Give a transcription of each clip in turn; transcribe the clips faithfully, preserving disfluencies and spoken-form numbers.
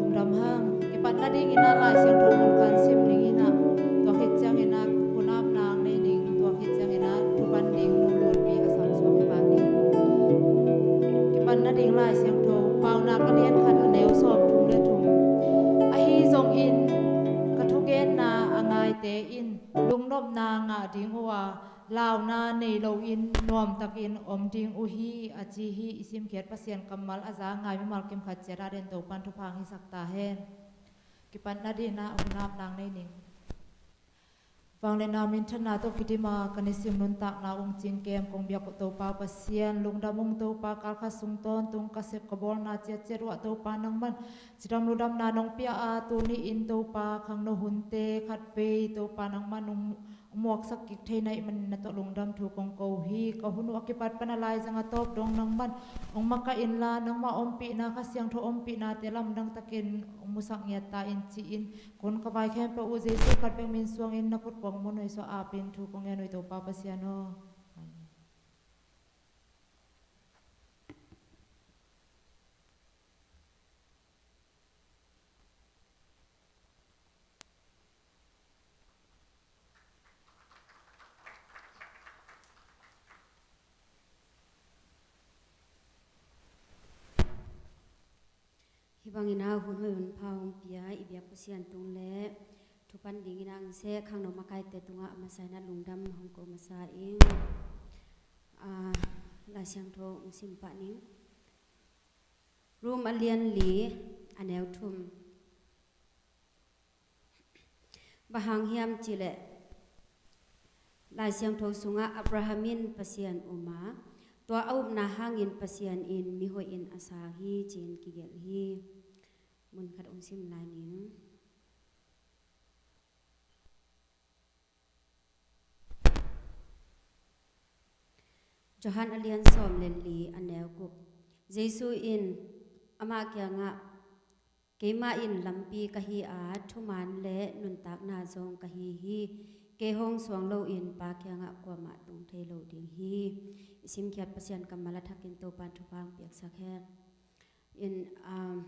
Lungdam hang. Kipatna dingin ah Lai Siangtho mun khat sim dingin ah, tua khit ciangin ah hun apna nei ding, tua khit ciangin ah thupan ding lulutpi a sam suak hi pah ni. Kipatna ding Lai Siangtho Paunak a lian khat a neu sawmthum le thum. Ahi zongin ka thugenna a ngaite in lungnopna ngah ding uh a, launa nei loin nuamtakin om ding uh hi, a ci hi. I simkhiat Pasian kammal a za ngai mimal kim khat ciat a den Topan thupha hong hisak ta hen. Kipatna dingin ah hun apna nei ning. Vangliatna minthanna tawh kidim a ka nisim nuntakna ung cing kem kong biak uh Topa Pasian, lungdam ung Topa, kal khat sung tawntung ka sep ka bawlna ciatciat uh ah Topa nangman cidam ludamna nong pia a, tuni-in Topa khangno hunte khatvei Topa nangman nong muaksak kik thei na hih manin na tawh lungdam thu kong ko hi. Ka hun uh a kipat pan a laizang a tawp dong nangman hong makaih inla, nangmah ompihna, Kha Siangtho ompihnate lamdang takin hong musak ngiat ta in ci-in, ka hun ka vai khempeuh uh Jesu khat bek min suangin na khut kong mun hoih suah apin thu kong ngen uh hi Topa Pasian aw. Amen. Hih bangin a hun hoih hun pha hong pia i biak Pasian tung le thupan dingin a ang seh khangno makaite tungah a masa in a lungdam hong ko masa ing. A, Lai Siangtho hong sim pah ning. Rom a lian li a neu thum. Bang hang hiam cihleh Lai Siangtho sungah Abraham in Pasian um a, tua a upna hangin Pasian in mihoih in a sang hi ci-in kigelh hi. Mun khat hong sim lai ning. Johan a lian sawm le li a neu guk. Jesu in amah kiangah, keimah in lampi ka hi a, thuman le nuntakna zong ka hi hi. Kei hong suang loin Pa kiangah kuamah tung thei lo ding hi. I simkhiat Pasian kammal a thakin Topan thupha hong piaksak hen. In, um,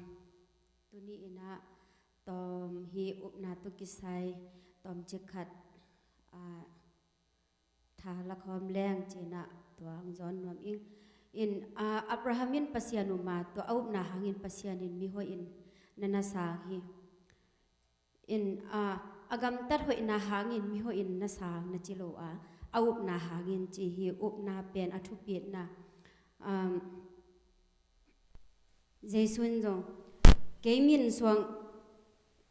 tuni in a tawm hi upna tawh kisai tawmcik khat, ah, tha lakhawm leng ci-in a tua hong zawn nuam ing. In, ah, Abraham in Pasian um a, tua a upna hangin Pasian in mihoih in na na sang hi. In, ah, a gamtat hoihna hangin mihoih in na sang na ci lo a, a upna hangin ci hi. Upna pen a thupitna, um, Jesu in zong, kei min suang,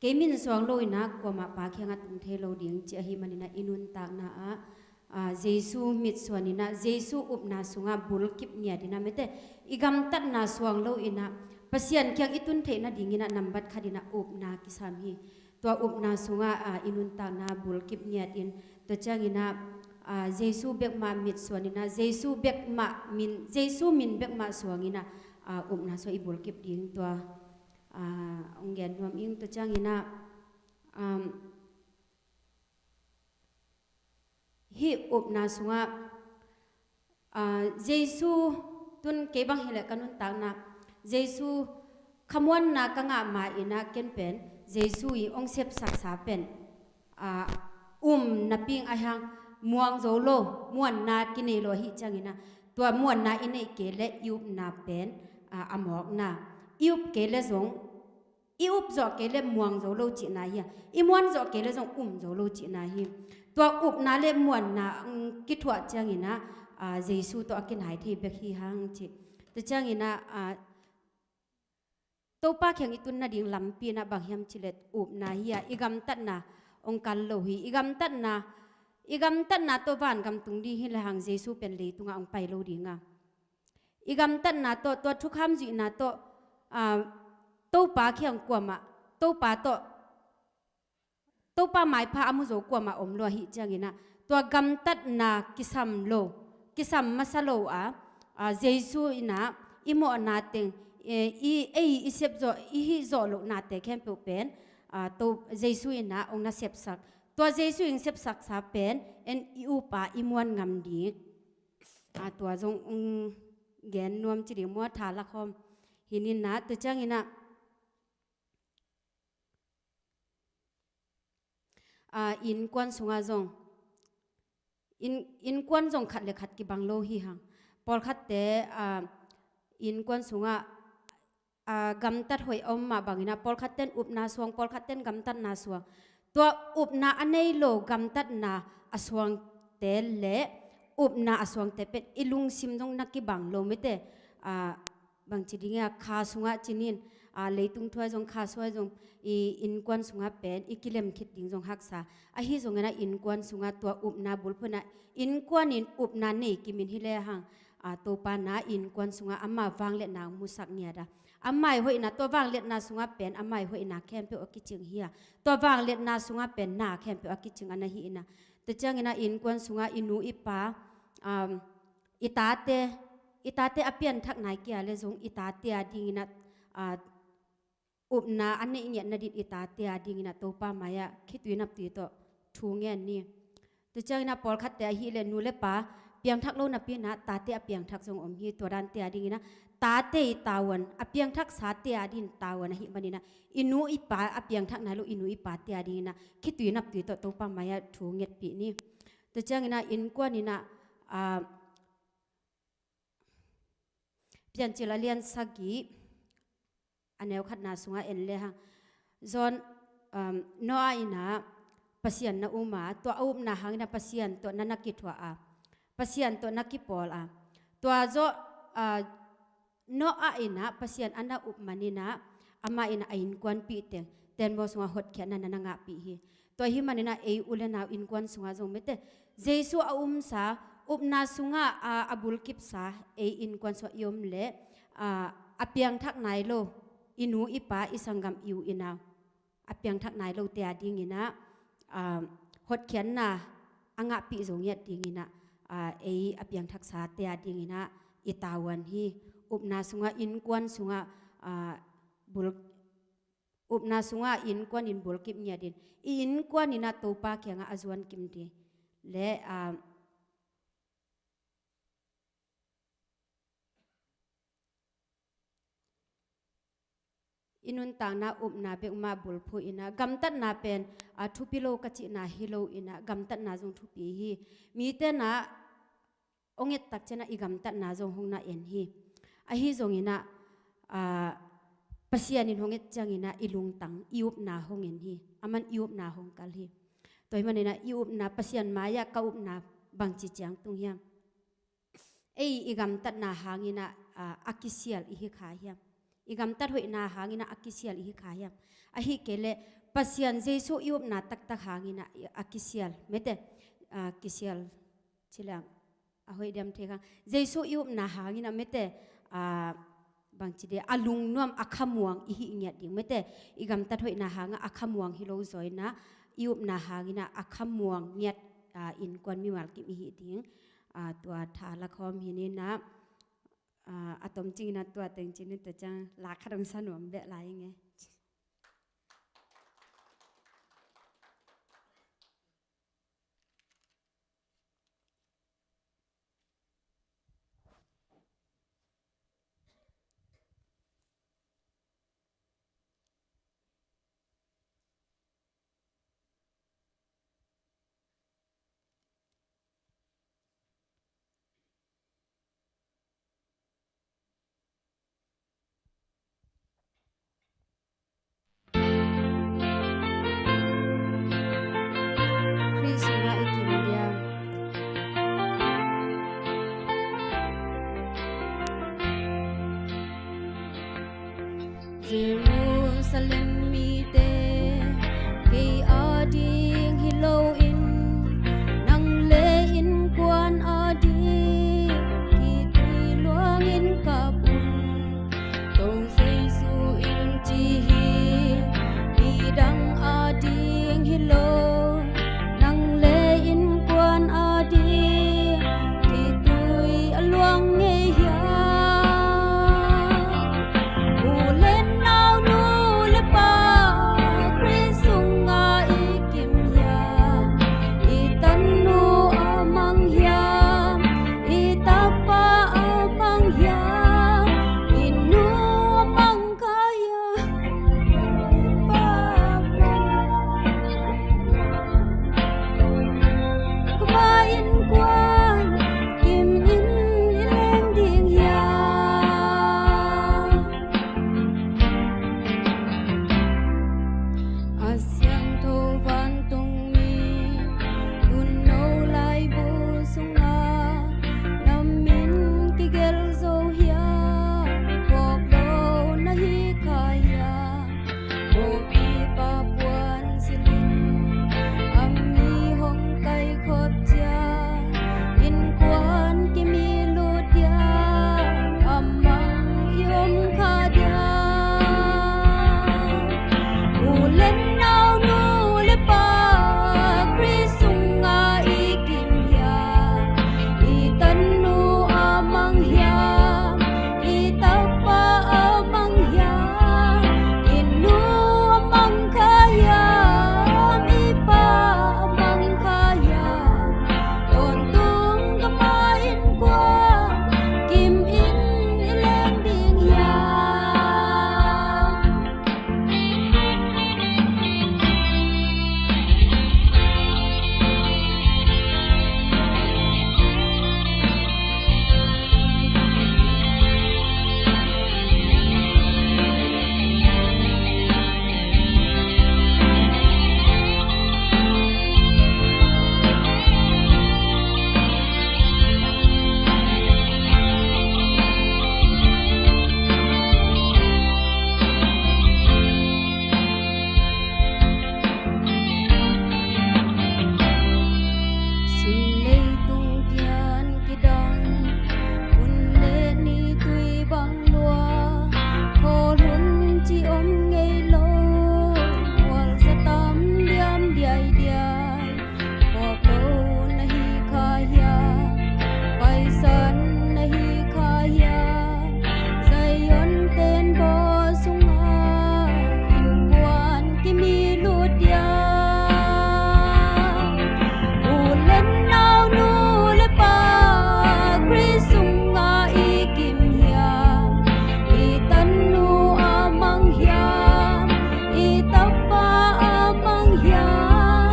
kei min suang lo in a kuamah Pa kiangah tung thei lo ding ci ahih manin a i nuntakna ah, ah, Jesu mitsuan in a, Jesu upna sungah bulkip ngiat in a, mite i gamtatna suang lo in a, Pasian kiang i tun theih nadingin a nambat khat in a upna kisam hi. Tua upna sungah, ah, i nuntakna bulkip ngiat in, tua ciangin a, ah, Jesu bek mah mitsuan in a, Jesu bek mah min, Jesu min bek mah suang in a, ah, upna sungah i bulkip ding tua, ah, hong gen nuam ing. Tua ciangin a, um, hih upna sungah, ah, Jesu tun kei bang hileh ka nuntakna, Jesu khamuanna ka ngah ma in a ken pen, Jesu i hong sepsaksa pen, ah, um napi ing a hiang, muang zo lo, muanna kinei lo ahih ciangin ah, tua muanna i neih kei leh i upna pen, a, a mawkna. I up kei leh zong, i up zawh kei leh muang zo lo cihna hi a, i muan zawh kei leh zong um zo lo cihna hi. Tua upna le muanna, mm, kithuah ciangin ah, a, Jesu tawh a kinai thei bek hi hang cih. Tua ciangin ah, a, Topa kiang i tun nading lampi in ah bang hiam cih leh upna hi a, i gamtatna hong kal lo hi. I gamtatna, i gamtatna tawh vangam tung ding hi lehang Jesu pen leitungah hong pai lo ding a. I gamtatna tawh, tua thukham zuihna tawh, aa, Topa kiang kuamah, Topa tawh, Topa maipha a mu zo kuamah om lo ahih ciangin ah, tua gamtatna kisam lo, kisam masa lo a, a, Jesu in ah i mawhna teng, e, i, ei i sep zawh, i hih zawh lohnate khempeuh pen, a, to, Jesu in ah hong na sepsak. Tua Jesu in sepsaksa pen en i up a i muan ngam ding. A, tua zong, um, gen nuam ci ding maw, tha lakhawm. Hi ni in ah, tua ciangin ah, a, innkuan sungah zong, inn, innkuan zong khat le khat kibang lo hi hang. Pawlkhatte, a, innkuan sungah, a, gamtat hoih a om mah bangin ah, pawlkhatten upna suang, pawlkhatten gamtatna suang. Tua upna a nei lo gamtatna a suangte le upna a suangte pen i lungsim zong na kibang lo mete, a, bangci ding a, kha sungah ci ni in, a, leitung thu ah zong, kha sungah zong, i innkuan sungah pen i kilem khit ding zong haksa. Ahi zongin ah innkuan sungah tua upna bulphuh in ah, innkuan in upna nei kim in hi lehang, a, Topa in ah innkuan sungah ama vangliatna hong musak ngiat a. Ama i hoihna, tua vangliatna sungah pen ama i hoihna khempeuh a kicing hi a. Tua vangliatna sungah pen na khempeuh a kicing a na hi in ah. Tua ciangin ah innkuan sungah i nu i pa, um, i tate, i tate a pianthak nai kei leh zong i tate a dingin ah, a, upna a neih ngiat nading i tate a dingin ah Topa mai-ah khitui naptui tawh thu ngen ni. Tua ciangin ah pawlkhatte ahih leh nu le pa piangthak lo napi in ah tate a piangthak zong om hi. Tua dante a dingin ah tate i tavuan, a piangthaksate a dingin tavuan ahih manin ah i nu i pa a piangthak nai lo i nu i pate a dingin ah khitui naptui tawh Topa mai-ah thu ngetpih ni. Tua ciangin ah innkuan in ah, a, Piancil a lian sagih, a neu khatna sungah en lehang, John, um, Noah in ah Pasian na um a, tua a upna hangin ah Pasian tawh na na kithuah a, Pasian tawh na kipawl a. Tua zawh, a, Noah in ah Pasian a na up manin ah, amah in ah a innkuanpihte, tenbaw sungah hotkhiatna na na ngahpih hi. Tua ahih manin ah ei u le nau innkuan sungah zong mete, Jesu a umsa, upna sungah, a, a bulkipsa ei innkuan sungah i om leh, a, a piangthak nai lo i nu i pa, i sanggam, i u i nau, a piangthak nai lote a dingin ah, a, hotkhiatna a ngahpih zo ngiat dingin ah, a, ei a piangthaksate a dingin ah i tavuan hi. Upna sungah, innkuan sungah, a, bul, upna sungah innkuan in bulkip ngiat in, i innkuan in ah Topa kiangah a zuan kim ding le, a, i nuntakna upna bek mah bulphuh in ah, gamtatna pen, a, thupi lo ka cihna hi lo in ah, gamtatna zong thupi hi. Mite in ah hong et tak ciangin ah i gamtatna zong hong na en hi. Ahi zongin ah, a, Pasian in hong et ciangin ah i lungtang, i upna hong en hi. Aman i upna hong kal hi. Tua ahih manin ah i upna, Pasian mai-ah ka upna bangci ciang tung hiam? Ei i gamtatna hangin ah, a, a kisial i hi kha hiam? I gamtat hoihna hangin ah a kisial i hi kha hiam? Ahih kei leh Pasian Jesu i upna taktak hangin ah a kisial, mete, a, kisial ci leng a hoih diam thei kha. Jesu i upna hangin ah mete, a, bangci ding, a lungnuam, a khamuang i hih ngiat ding mete. I gamtat hoihna hangah a khamuang hi lo zaw in ah, i upna hangin ah a khamuang ngiat, a, innkuan mimal kim i hih ding. A, tua tha lakhawm hi ni in ah, a, a tomcing in ah tua teng ci ni, tua ciang la khat hong sa nuam beh lai ing e. Jerusalem mite, kei ading hi loin, nang le innkuan ading kitui luangin kap un. Topa Jesu in ci hi, midang ading hi lo, nang le innkuan ading kitui a luang ngei hiam? U le nau, nu le pa, Khrist sungah i kim hiam? I tanu a mang hiam? I tapa a mang hiam? I nu a mang kha hiam? I pa a mang, kuamah innkuan kimin i leng ding hiam? A siangtho vantungmi, tu'n no laibu sungah na min kigelh zo hiam? Phawk lo na hi kha hiam? Mawhpi pa puan silhin a mi hong kaikhop ciang, innkuan kim i lut diam, a mang i om kha diam? U le nau, nu le pa, Khrist sungah i kim hiam? I tanu a mang hiam? I tapa a mang hiam? I nu a mang kha hiam? I pa a mang kha hiam? Tawntung kuamah innkuan kimin i leng ding hiam? Sin leitung kian kidang, hun le ni tui bang lua, khawl hun ci om ngei lo, mualsa tam diam diaidiai. Phawk lo na hi kha hiam? Paisan na hi kha hiam? Zion tembaw sungah innkuan kim i lut diam? U le nau, nu le pa, Khrist sungah i kim hiam? I tanu a mang hiam? I tapa a mang hiam?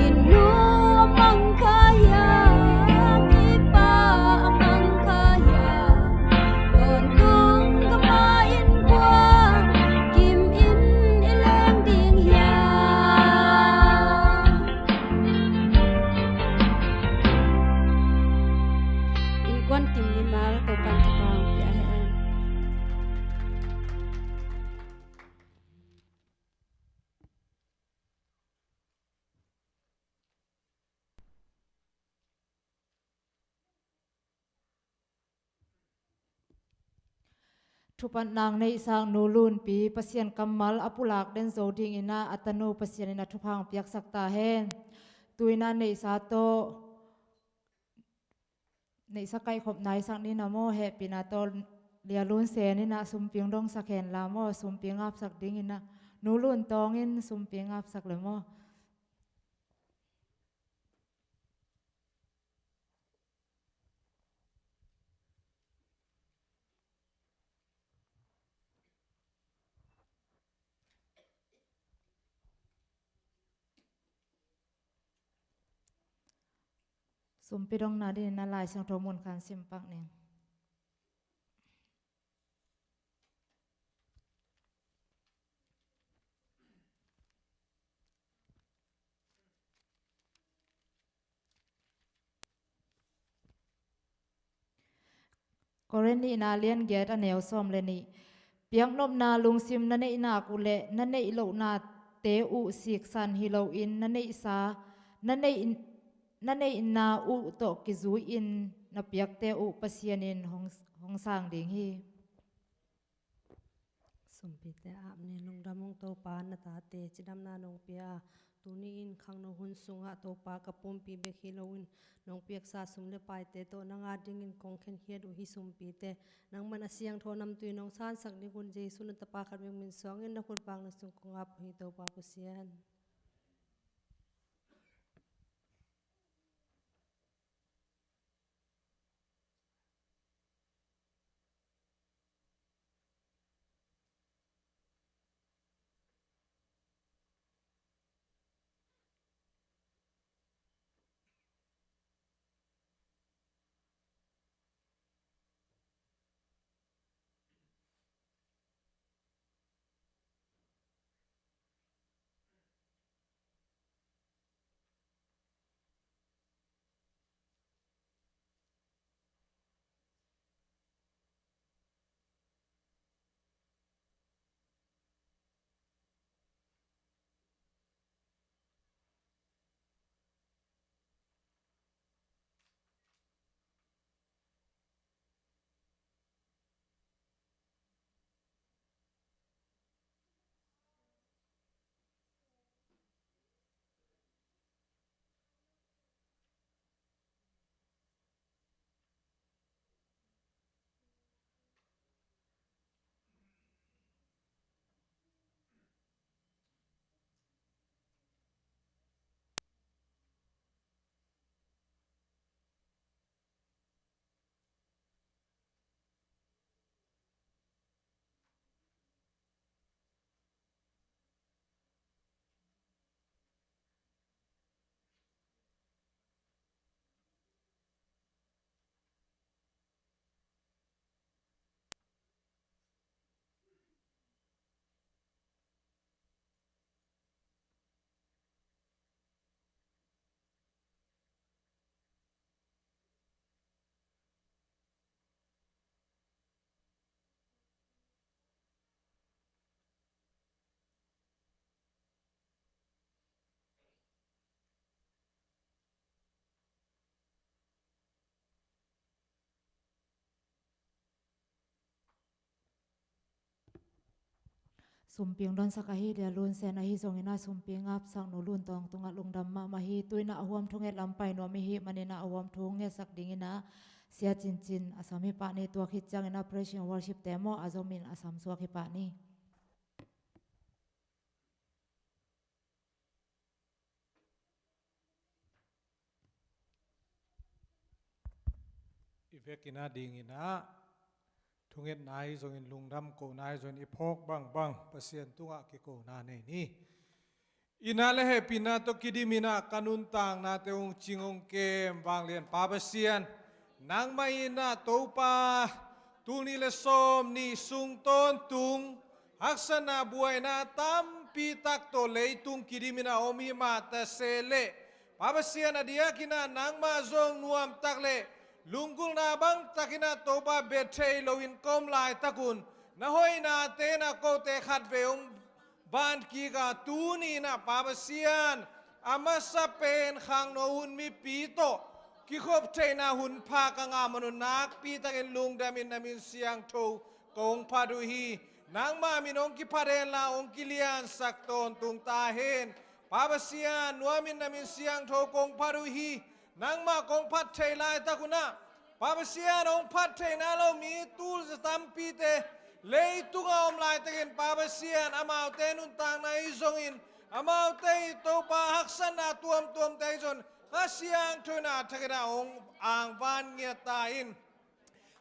I nu a mang kha hiam? I pa a mang kha hiam? Tawntung kuamah innkuan kimin i leng ding hiam? Innkuan kim mimal Topa'n thupha hong pia hen. Thupatna neihsa nu Lunpi, Pasian kammal a pulak den zo dingin ah a tanu Pasian in a thupha hong piaksak ta hen. Tu-in ah neihsa tawh, neihsa kaihkhop naisak ni na maw, hehpihna tawh Lia Lun Sen in ah sumpi hong dongsak hen la maw, sumpi ngapsak dingin ah Nu Lun Tawng in sumpi ngapsak le maw. Sumpi dongna dingin ah Lai Siangtho mun khat sim pak ning. Korin nihna, lian giat, a neu sawm le nih. Biaknopna lungsim na neihnak uh le na neih lohnate uh siksan hi loin na neihsa, na neih, na neihna uh tawh kizui-in na piakte uh Pasian in hong, hong sang ding hi. Sumpite apni. Lungdam ung Topa, na tate cidamna nong pia a, tuni-in khangno hun sungah Topa ka pumpi bek hi loin nong piaksa sum le paite tawh nang adingin kong khenkhiat uh hih sumpite nangman a siangtho namtui nong sansak ding un Jesu na tapa khat bek min suangin na khut vang na sung kong ap uh hi Topa Pasian. Sumping donsak ahi Lia Lun Sen ahi zongin a, sumping apsak Nu Lun Tawng tungah lungdam mahmah hi. Tu-in a huam thunget lam pai nuam i hih manin a huam thu ngetsak dingin a Sia Cin Cin a sam hi pah ni. Tua khit ciangin a praise and worship te maw a zomin a sam suak hi pah ni. I vekin a dingin a thungetna ahi zongin lungdam kohna ahi zongin i phawk bangbang Pasian tungah kikona nei ni. Ina le hehpihna tawh kidimin a ka nuntaknate hong cing hong kem vanglian Pa Pasian, nangmah in a Topa, tul nih le sawm nih sung tawntung haksatna buaina tampi tak tawh leitung kidimin a om hi mah ta se leh, Pa Pasian, a diakin a nangmah zong nuamtak le lunggulhna bangtakin a Topa bia thei loin ka om laitakun na hoihnate in a kote khatvei hong ban kik a, tuni in a Pa Pasian, a masa pen khangno hun mipi tawh kikhop theihna hun pha ka ngah man un nakpi takin lungdamin na min siangtho kong phat uh hi. Nangmah min hong kiphat henla hong kiliansak tawntung ta hen. Pa Pasian, nuamin na min siangtho kong phat uh hi. Nangmah kong phat thei laitak un a, Pa Pasian, hong phat theihna lo mi tulzah tampite leitungah om laitakin Pa Pasian, amaute nuntakna ahi zongin, amaute i Topa haksatna tuamtuamte ahi zongin Kha Siangtho in a thakin a hong angvan ngiat ta in.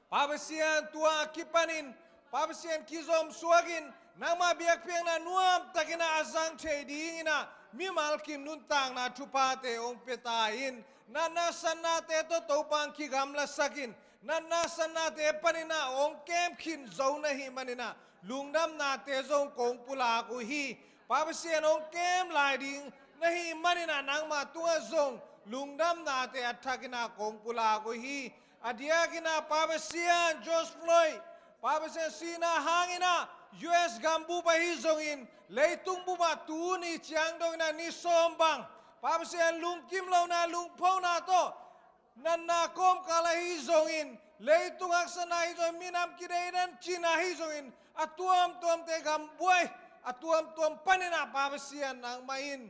Pa Pasian, tua a kipanin Pa Pasian kizom suakin nangmah biakpiakna nuamtakin a zang thei dingin a mimal kim nuntakna thuphate hong pia ta in. Natna satnate tawh Topa hong kigamlasakin, natna satnate panin a hong kem khin zo na hih manin a lungdamnate zong kong pulak uh hi. Pa Pasian, hong kem lai ding na hih manin a nangmah tungah zong lungdamnate a thakin a kong pulak uh hi. A diakin a Pa Pasian, George Floyd, Pa Pasian, sihna hangin a U S gambup ahi zongin, leitung bup ah tuni ciang dongin ah ni sawm bang, Pa Pasian, lungkim lohna, lungphona tawh, natna kawmkal ahi zongin, leitung haksatna ahi zongin, minam kideih dan cihna ahi zongin, a tuamtuamte gambuai, a tuamtuam panin ah Pa Pasian nangmah in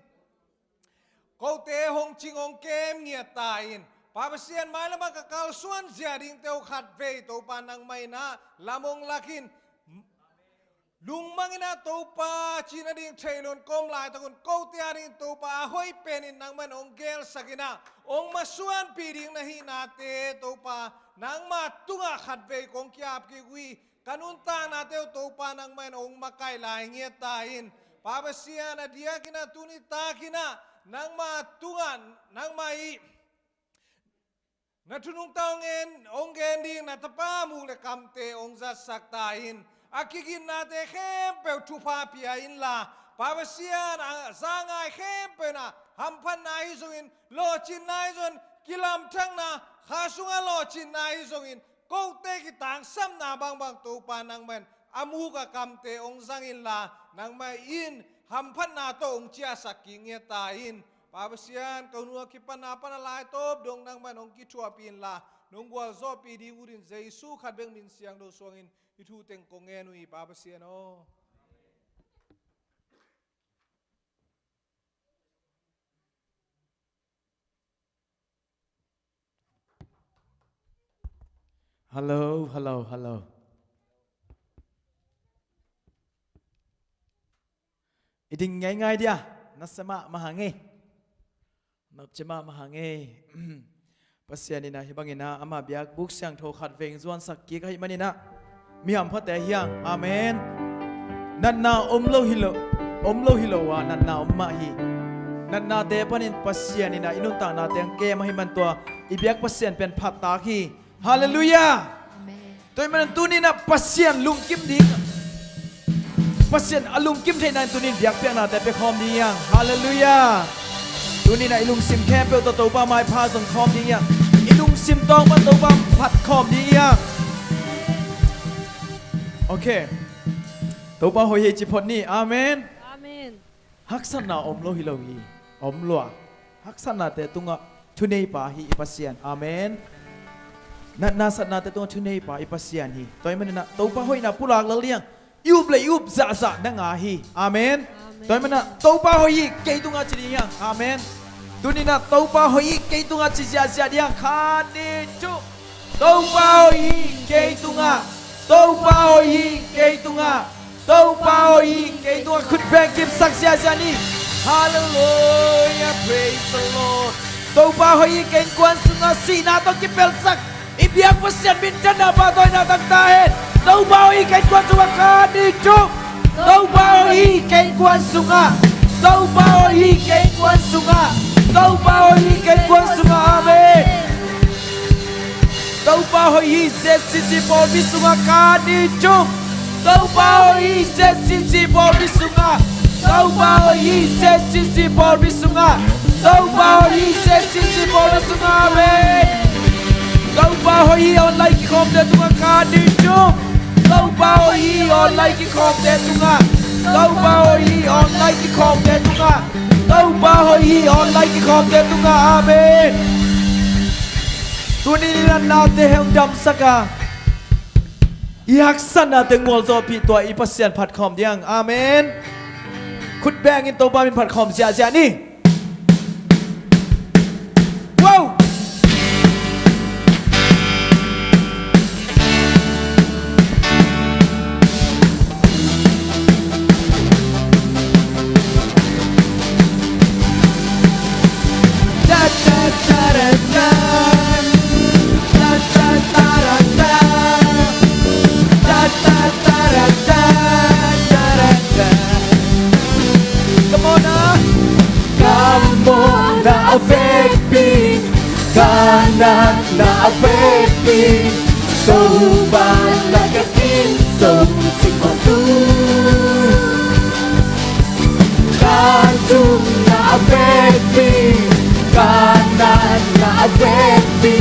kote hong cing hong kem ngiat ta in, Pa Pasian, mailam ah ka kalsuan zia dingte uh khatvei Topa nangmah in ah lam hong lak in, lungmang in ah Topa, cih nading thei lo in ka om laitak un kote a dingin Topa a hoih penin nangmah in hong gelsak in ah, hong masuanpih ding na hihnate Topa, nangmah tungah khatvei kong ki-ap kik uh hi. Ka nuntaknate uh Topa nangmah in hong makaih lai ngiat ta in, Pa Pasian, a diakin ah tuni takin ah nangmah tungah, nangmah ii na thu nungta hong en, hong gen ding na Tapa muk le kamte hong zatsak ta in, a kigitnate khempeuh thupha pia inla, Pa Pasian, a za ngai khempeuh in ah hamphatna ahi zongin, lawhcinna ahi zongin, kilamthakna, kha sungah lawhcinna ahi zongin, kote kitangsapna bangbang Topa nangmah in a muk a kamte hong zang inla, nangmah in hamphatna tawh hong ciahsak kik ngiat ta in, Pa Pasian, ka hun uh a kipanna pan a laitawp dong nangmah in hong kithuahpih inla, nong gualzawhpih ding utin Jesu khat bek min siangtho suangin hih thu teng kong ngen uh hi, Pa Pasian aw. Hello, hello, hello. I ding ngaingai dia, na sia mahmah hang ei. Nopci mahmah hang ei. Pasian in ah hih bangin ah ama biakbuk siangtho khatvei hong zuansak kik ahih manin ah mi hamphate hi hang. Amen. Natna om lo hi lo, om lo hi lo a, natna om mah hi. Natnate panin Pasian in ah i nuntaknate hong kem ahih man tua i biak Pasian pen phattak hi. Halleluiah. Amen. Tua ahih manin tuni in ah Pasian lungkim ding, Pasian a lungkim theihna in tuni in biakpiaknate pia khawm ding hi hang. Halleluiah. Tuni in ah i lungsim khempeuh tawh Topa maipha zong khawm ding hi hang. I lungsim tawng pan Topa phat khawm ding hi hang. Okay. Topa hoih hi ci phot ni. Amen. Amen. Haksatna om lo hi lo hi. Om lua. Haksatnate tungah thuneipa hi i Pasian. Amen. Natna satnate tungah thuneipa i Pasian hi. Tua ahih manin ah Topa hoihna pulak lel ding, i up le i up zahzah na ngah hi. Amen. Amen. Tua ahih manin ah Topa hoih hi kei tungah ci ding hi hang. Amen. Tuni in ah Topa hoih hi kei tungah ci ziahziah ding, khat, nih, thum. Topa hoih hi kei tungah. Topa hoih hi kei tungah. Topa hoih hi kei tungah. Khut beng kipsak ziahziah ni. Halleluiah, praise the Lord. Topa hoih hi kei innkuan sungah. Sihna tawh kipelsak i biak Pasian minthanna pahtawina tangtak hen. Topa hoih hi kei innkuan sungah, khat, nih, thum. Topa hoih hi kei innkuan sungah. Topa hoih hi kei innkuan sungah. Topa hoih hi kei innkuan sungah. Amen. Topa hoih hi Z C C pawlpi sungah, khat, nih, thum. Topa hoih hi Z C C pawlpi sungah. Topa hoih hi Z C C pawlpi sungah. Topa hoih hi Z C C pawlpi sungah. Amen. Topa hoih hi online kikhawmte tungah, khat, nih, thum. Topa hoih hi online kikhawmte tungah. Topa hoih hi online kikhawmte tungah. Topa hoih hi online kikhawmte tungah. Amen. Tuni in i natnate hong damsak a, i haksatnate gualzawhpih tua i Pasian phat khawm ding. Amen. Khut bengin Topa min phat khawm ziahziah ni. Wow! Come on, ah. Ka mawhna a vekpi, ka natna a vekpi, Topa lakah khin zong si kawm tu. Ka zumna a vekpi, ka natna a vekpi,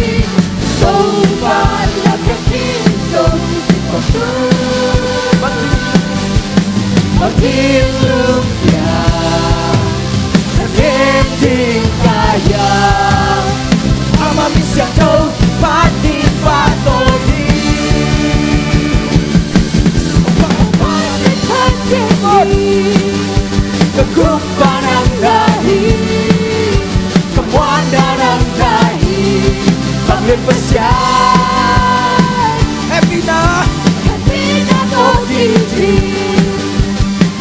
Topa lakah khin zong si kawm tu. Thinlung piang, thanem ding ka hiam? Amah min siangtho phat ding pahtawi ding. Ka gumpa nang na hi, ka muanna nang na hi, vanglian Pasian. Hehpihna, hehpihna tawh kiding,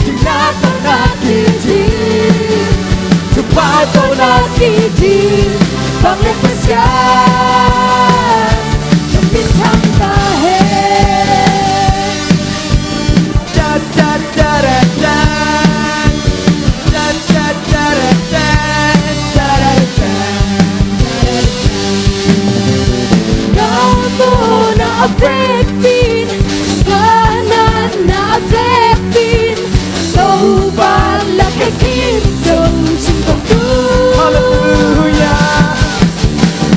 dikna tawh na kiding, thupha tawh na kiding, vanglian Pasian, na minthang ta hen. Na tawh na a vekpi in, Kanaan na a vekpi in, Topa lakhia khin zo singkung tu. Hallelujah.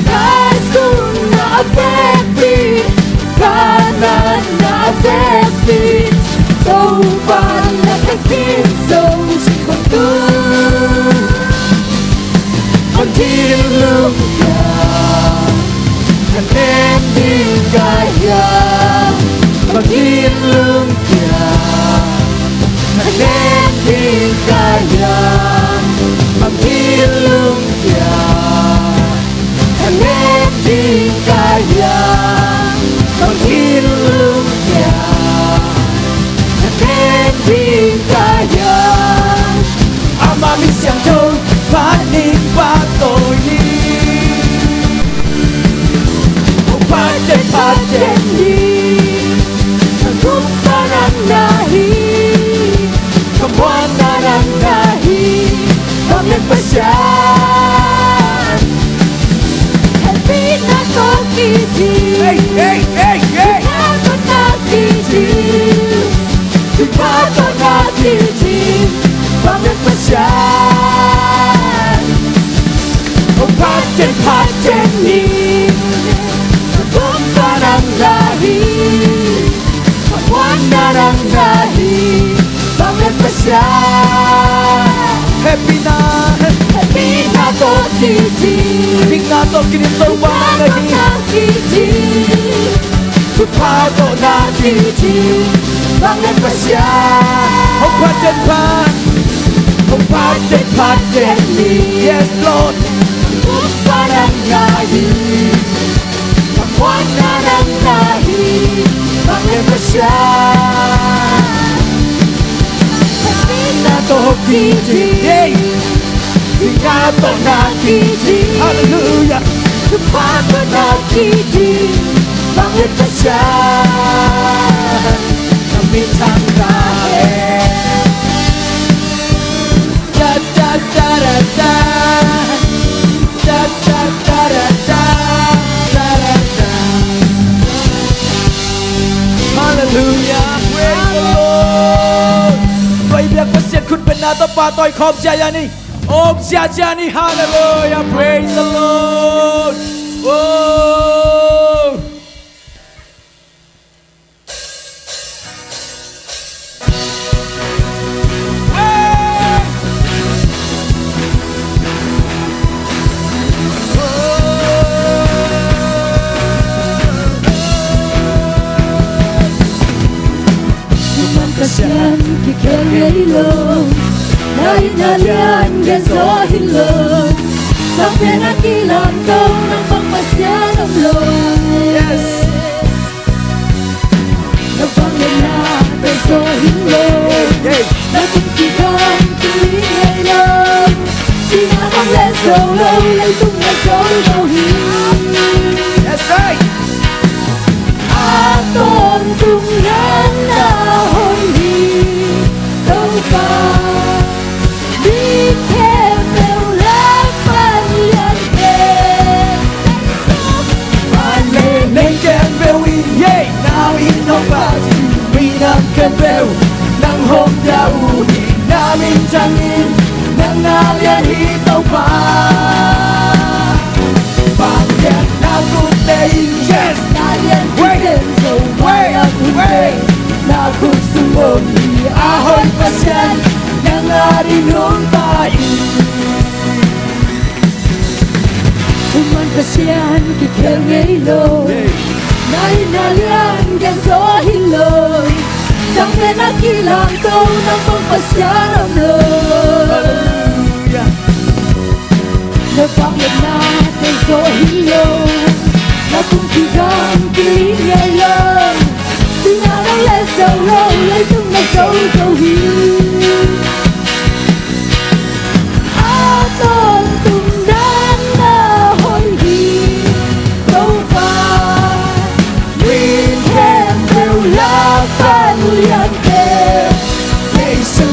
Kaisun na a vekpi in, Kanaan na a vekpi in, Topa lakhia khin zo singkung tu. Bang thinlung piang, thanem ding ka hiam? Bang thinlung piang, thanem ding ka hiam? Bang thinlung piang, thanem ding ka hiam? Bang thinlung piang, thanem ding ka hiam? Amah min siangtho phat ding pahtawi ding. Phat den, phat den ni, ka gumpa nang na hi, ka muanna nang na hi, vanglian Pasian. Hehpihna tawh kiding, hey, hey, hey, hey, dikna tawh na kiding, thupha tawh na kiding, vanglian Pasian. Phat den, phat den ni, ka gumpa nang na hi, ka muanna nang na hi, vanglian Pasian. Hehpihna, hehpihna tawh kiding, dikna tawh kiding, Topa nang na hi, thupha tawh na kiding, vanglian Pasian. Hong phat den phat, hong phat den phat den ni. Yes, Lord. Gumpa nang na hi, ka muanna nang na hi, vanglian Pasian. Hehpihna tawh kiding, yeah, dikna tawh na kiding, hallelujah, thupha tawh na kiding, vanglian Pasian, na minthang ta hen. Hallelujah. Praise the Lord. Tua i biak Pasian khut bengna tawh pahtawi khawm ziahziah ni. Om ziahziah ni. Hallelujah. Praise the Lord. Oh. Pasian kikhel ngei lo, na itna lian gen zaw hi lo. Sang pen a kilamto nang bang Pasian om lo. Yes. Na vangliatna pen zaw hi lo. Hey, hey. Na tung kikam tui ngei lo. Sihna bang le zo lo, leitung na zo lo hi. That's right. A tawntung nang na hong hi, Topa. Mi khempeuh lak pan lian pen, a lei nei khempeuh in, yeah, na min hong phat hi. Minam khempeuh nang hong dah uh hi, na minthang in, nang na lian hi Topa. Vangliatna gutte in, yes, na lian hi zen zo, vangliatna gutte na khut sung om hi, a hoih Pasian. Pasian kikhel ngei lo. Nai na lian gen zo hi lo. Sang pen a kilang to nang bang Pasian om lo. Hallelujah. Na vangliatna te zo hi lo. Na kum kigam kiling ngei lo. Sina na le zo lo. Leitung na zo zo hi. A tawntung dan na hoih hi Topa. Min khempeuh lak pan liante Jesu.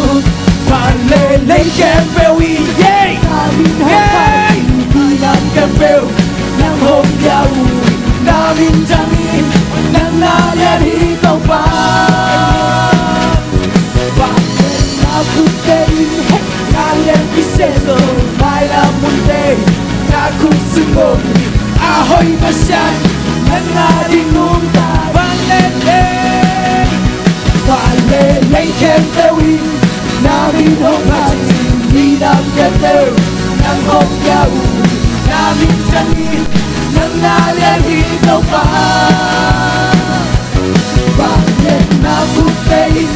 Vanlei lei khempeuh i ei. Ka min hong pai, minam khempeuh nang hong pia uh. Na min thang in, nang na lian hi Topa. Vangliatna khut te in, na lian kisen zo, mailam munte na khut sung om hi. A hoih Pasian, nang a ding nungta. Vanlei lei, vanlei lei khempeuh in, na min hong pai, minam khempeuh nang hong pia uh. Na min thang in, nang na lian hi Topa. Vangliatna khut te in,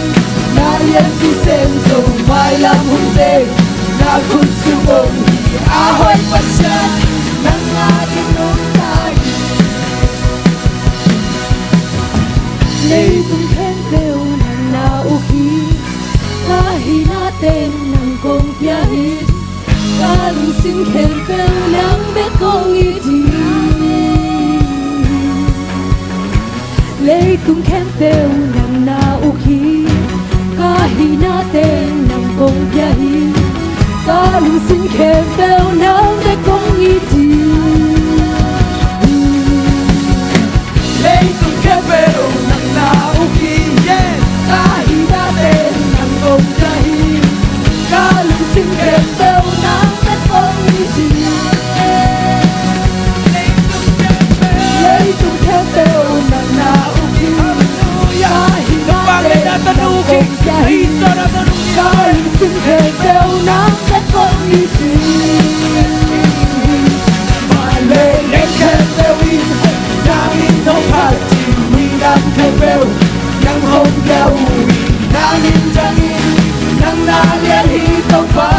na lian kisen zo, mailam munte na khut sung om hi. A hoih Pasian, nang a ding nungta hi. Leitung khempeuh nang na uk hi. Ka hihna teng nang kong pia hi. Ka lungsim khempeuh nang bek kong it hi. Leitung khempeuh nang na uk hi. Ka hihna teng nang kong pia hi. Ka lungsim khempeuh nang bek kong it hi. Leitung khempeuh nang na uk hi. Ka hihna teng nang kong pia hi. Ka lungsim khempeuh nang bek kong it hi. Leitung khempeuh nang na uk hi. Ka hihna teng nang kong pia hi. Ka lungsim khempeuh nang bek kong it hi. Vanlei lei khempeuh in, na min hong pai, minam khempeuh nang hong pia uh hi. Na min thang in, nang na lian hi Topa.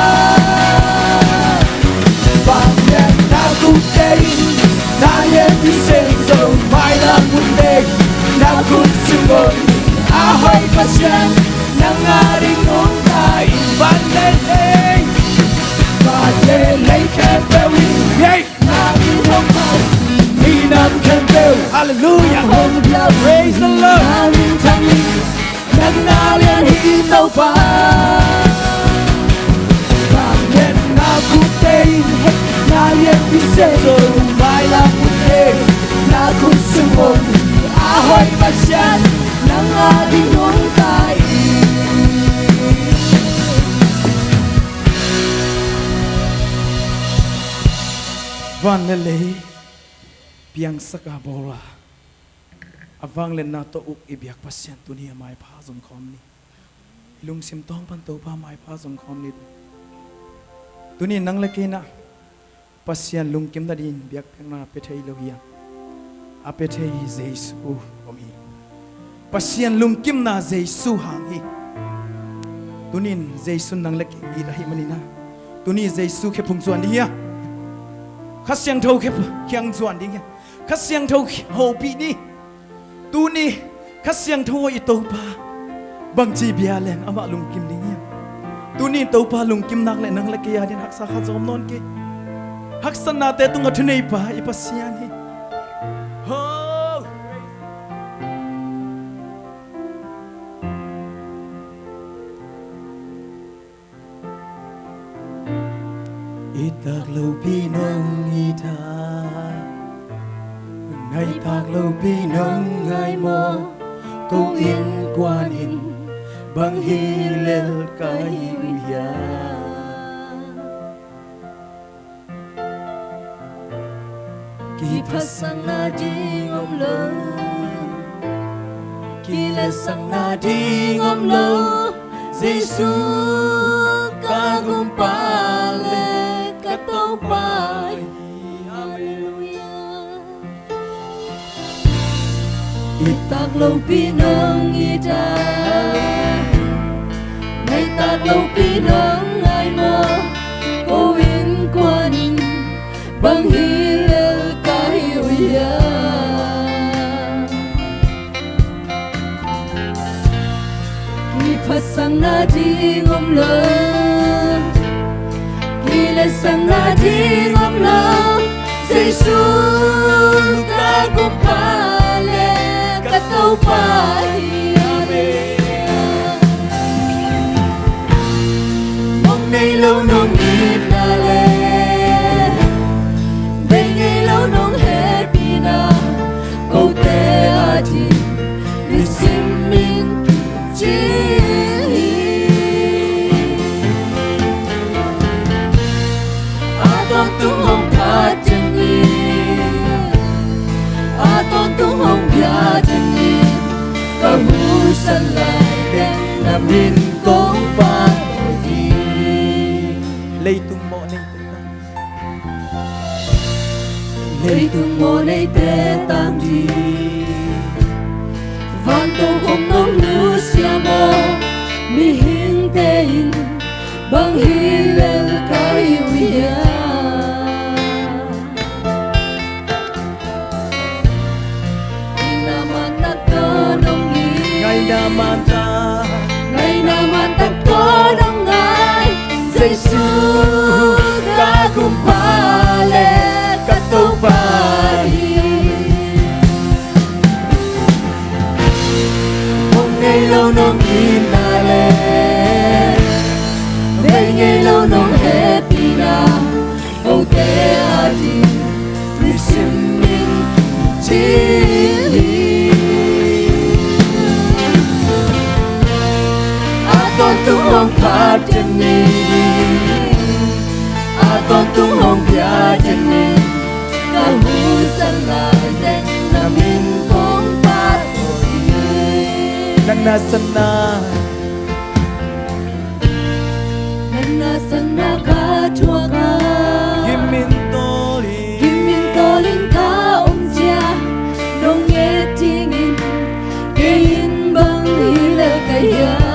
Vangliatna khut te in, na lian kisen zo, mailam munte na khut sung om hi. A hoih Pasian, nang a ding nungta in. Vanlei lei, vanlei lei khempeuh in, ei, na min hong pai, minam khempeuh. Hallelujah. Praise the Lord. Na min thang in, nang na lian hi Topa. Vangliatna khut te in, na lian kisen zo, mailam munte na khut sung om hi. A hoih Pasian, nang a ding nungta hi. Van le lei piangsak a, bawl a, a vangliatna tawh uk i biak Pasian tuni a maipha zong khawm ni. I lungsim tawng pan Topa maipha zong khawm ni. Tuni nang le kei in ah Pasian lungkim nadingin biakpiakna pia thei lo hi a, a pia thei hi Jesu om hi. Pasian lungkimna Jesu hang hi. Tuni in Jesu nang le kei it ahih manin ah, tuni Jesu khe phung zuan ding hi a, Kha Siangtho khe kiang zuan ding hi a, Kha Siangtho hopih ni. Tuni Kha Siangtho aw i Topa bangci bia leng amah lungkim ding hiam? Tuni Topa lungkim nak le nang le kei adingin haksa khat zong om nawn kei. Haksatnate tungah thuneipa i Pasian hi. Ho! I tak lopi nong hi ta, ngai tak lopi nong ngai maw? Kong innkuan in bang hi lel ka hi uh hiam? Kiphatsakna ding om lo, kiletsakna ding om lo. Jesu ka Gumpa le ka Topa hi. Halleluiah. Tak lopi nong it a, ngai tak lopi nong ngai maw? Ko innkuan in bang hi lel ka hi uh hiam? Kiphatsakna ding om lo, kiletsakna ding om lo. Jesu ka Gumpa le ka Topa hi. Amen. Mong nei lo nong itna le bei ngei lo nong hehpihna, kote ading nisim in ci hi. A tawntung hong phat den in, a tawntung hong bia den in, ka husan lai teng na min kong phat ding. Leitung mawh neite tang, leitung mawh neite tang ding. Vantung hong nong nusia maw? Mihingte in bang hi lel ka hi uh hiam? Ngaihna man tak tawh nong it, ngaihna man tak, ngaihna man tak tawh nong ngai. Jesu ka Gumpa le ka Topa hi. Mong nei lo nong itna le bei ngei lo nong hehpihna, kote ading nisim in ci hi. A tawntung hong phat den in, a tawntung hong bia den in, ka husan lai teng na min kong phat ding. Na nasepna, na nasepna ka thuak a, gim in tawl in, gim in tawl in ka om ciang, nong et dingin kei in bang hi lel ka hiam?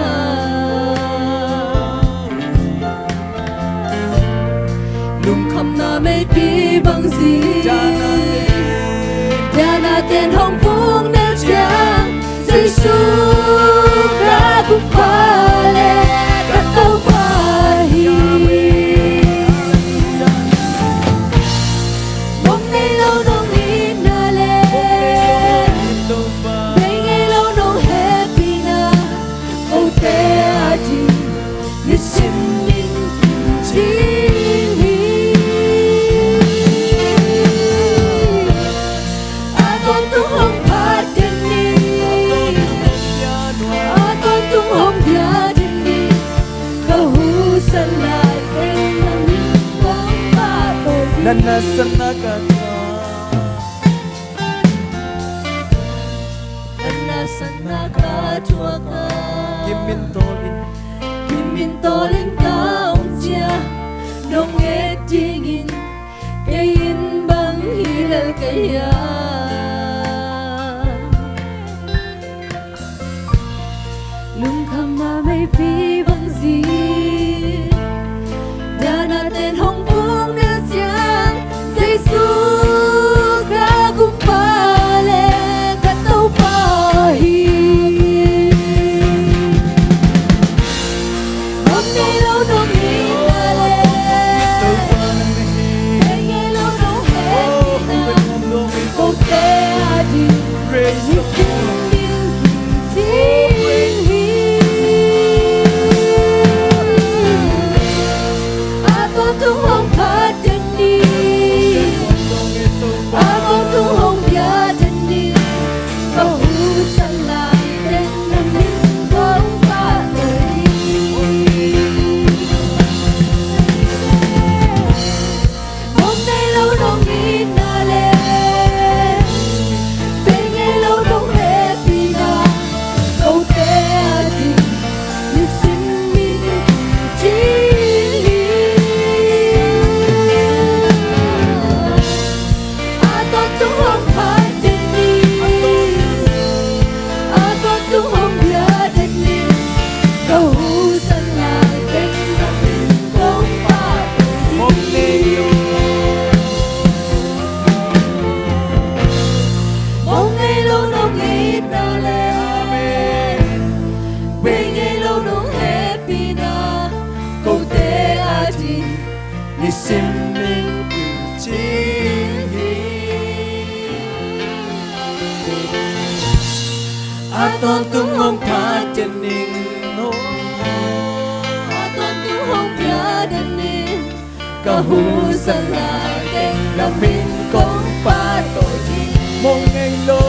Lungkhamna meipi bang zing, diana ten hong vung nel ciang, Jesu ka Gumpa le ka Topa hi. Mong nei lo nong itna le bei ngei lo nong hehpihna, kote ading nisim in ci hi. A tawntung hong phat den in, a tawntung hong bia den in, ka husan lai teng na min kong phat ding. Na nasepna ka thuak, na nasepna ka thuak a, gim in tawl in, gim in tawl in ka om ciang, nong et dingin kei in bang hi lel ka hiam? Lungkhamna meipi bang zing, diana ten hong vung nel ciang, Jesu ka Gumpa le ka Topa hi. Mong nei lo nong itna le bei ngei lo nong hehpihna, kote ading nisim in ci hi. A tawntung hong phat den in, a tawntung hong bia den in, ka husan lai teng na min kong phat ding. Nisim in cing hi. A tawntung hong pha den ning, a tawntung hong pia den ning. Ka husa lai teng na min kong phat tawi ding. Mong ngei lo,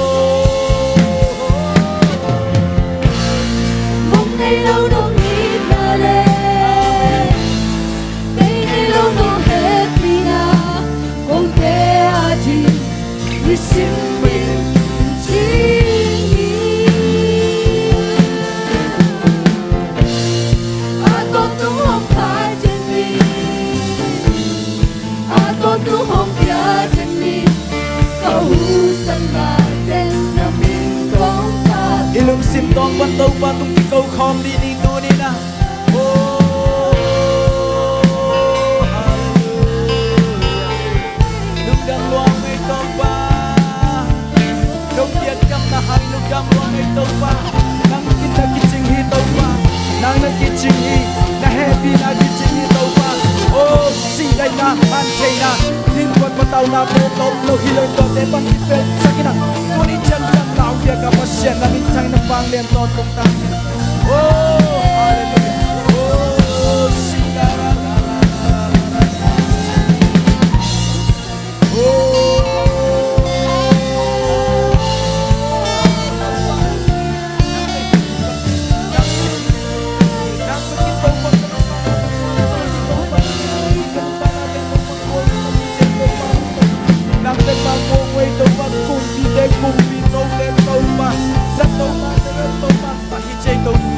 mong ngei lo nong itna le, ngei ngei lo nong hehpihna, kote a ding nisim in cing hi. A tawntung hong phat den ning, a tawntung hong pia den ning. Ka husa lai teng na min kong phat. I lungsim tawng pan Topa tung kiko khawm dih ni tuni-in ah. Oh, hallelujah. Lungdam lua ung ei Topa. Nong piakkamna hang lungdam lua ung ei Topa. Nang in na kicing hi Topa. Nang na kicing hi. Na hehpihna kicing hi Topa. Oh, sihdaihna, mantheihna, limkuan patauna, pawlkawm lo hi lo tuate pan kipelsak in ah. Tuni ciangciang na hong piak a Pasian na minthanna vanglian tawntung ta. Oh, hallelujah. Oh, sing la la la la la la. Oh. Nang bek bang kong wei Topa, kumpite kumpi, note Topa, za Topa, za Topa, ta hi cei Topa.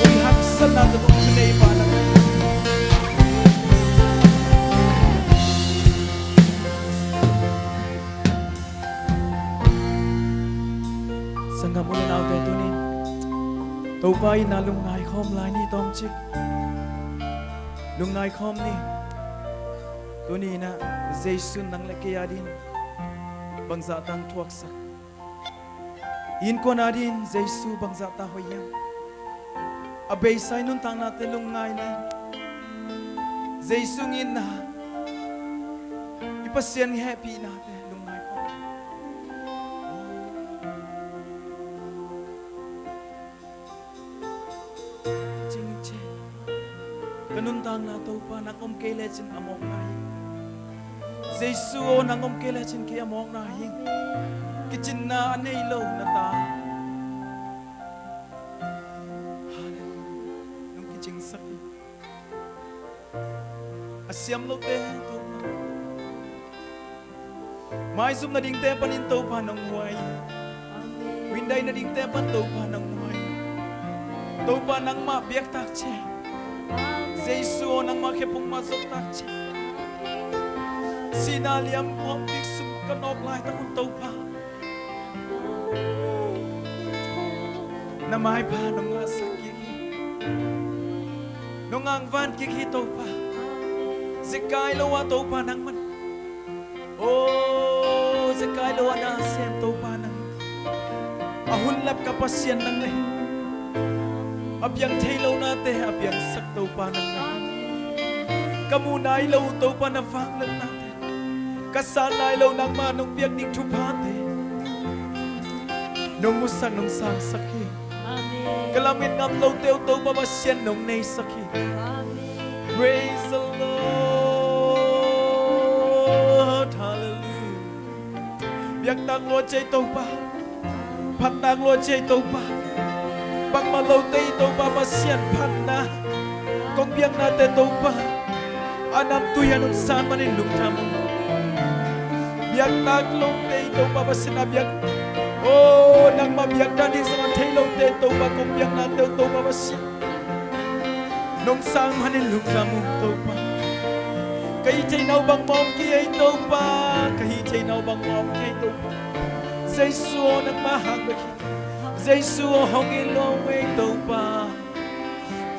Ui haksatna tawh tung thunei pa nang. Sanggam u le naute, tuni-in Topa in na lungngai khawm lai ni tawmcik. Lungngai khawm ni. Tuni-in ah Jesu nang le kei adin bangzah tang thuaksak, innkuan adin Jesu bangzah ta hoih hiam? A beisa i nuntaknate lungngai ni. Jesu itna, i Pasian hehpihnate lungngai khawm. Cing cing. Ka nuntakna Topa nang om kei lecin a mawkna hi. Jesu aw, nang om kei lecin kei a mawkna hi. Kicinna a nei lo na ta. Hallelujah. Nong kicingsak hi. A siam lote Topa. Maizum nadingte panin Topa nong huai. Amen. Vindai nadingte pan Topa nong huai. Topa nangmah biaktak ciat. Amen. Jesu aw, nangmah khephung mah zoktak ciat. Amen. Sihna liam kawm bik sung ka nawk laitak un Topa, na maipha nong ngahsak kik hi. Nong angvan kik hi Topa. Zekai lo a Topa nang man. Oh, zekai lo a na sem Topa nang. A hun lap ka Pasian nang hi. A piang thei lo nate a piangsak Topa nang hi. Ka mu nai lo Topa na vangliatnate, ka san nai lo nangmah nong piak ding thuphate nong musak nong sangsak hi. Amen. Ka lamet ngam lote uh Topa Pasian nong neisak hi. Amen. Praise the Lord. Hallelujah. Biaktak lua cei Topa. Phattak lua cei Topa. Bangmah lote i Topa Pasian phatna, kong biaknate Topa, a namtui a nong san manin lungdam uh. Biaktak lote i Topa Pasian a biak, oh, nangmah biak dan ding zong a thei lote Topa, kong biaknate uh Topa Pasian, nong sang manin lungdam uh Topa. Ka hih theihna uh bangmah om kei ei Topa. Ka hih theihna uh bangmah om kei ei Topa. Jesu aw, nangmah hang bek hi. Jesu aw, hong it lua ung ei Topa.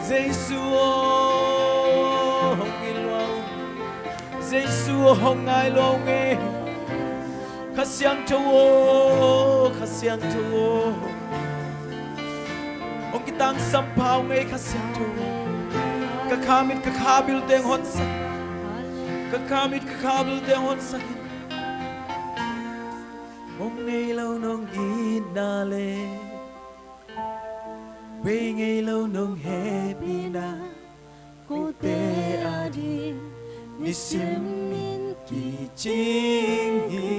Jesu aw, hong it lua ung. Jesu aw, hong ngai lua ung ei. Kha Siangtho aw, Kha Siangtho aw, hong kitangsam pha ung ei Kha Siangtho aw. Ka kha mit ka kha bil teng honsak. Ka kha mit ka kha bulte hong honsak in. Mong ngei lo nong itna le bei ngei lo nong hehpihna, kote ading nisim in kicing hi.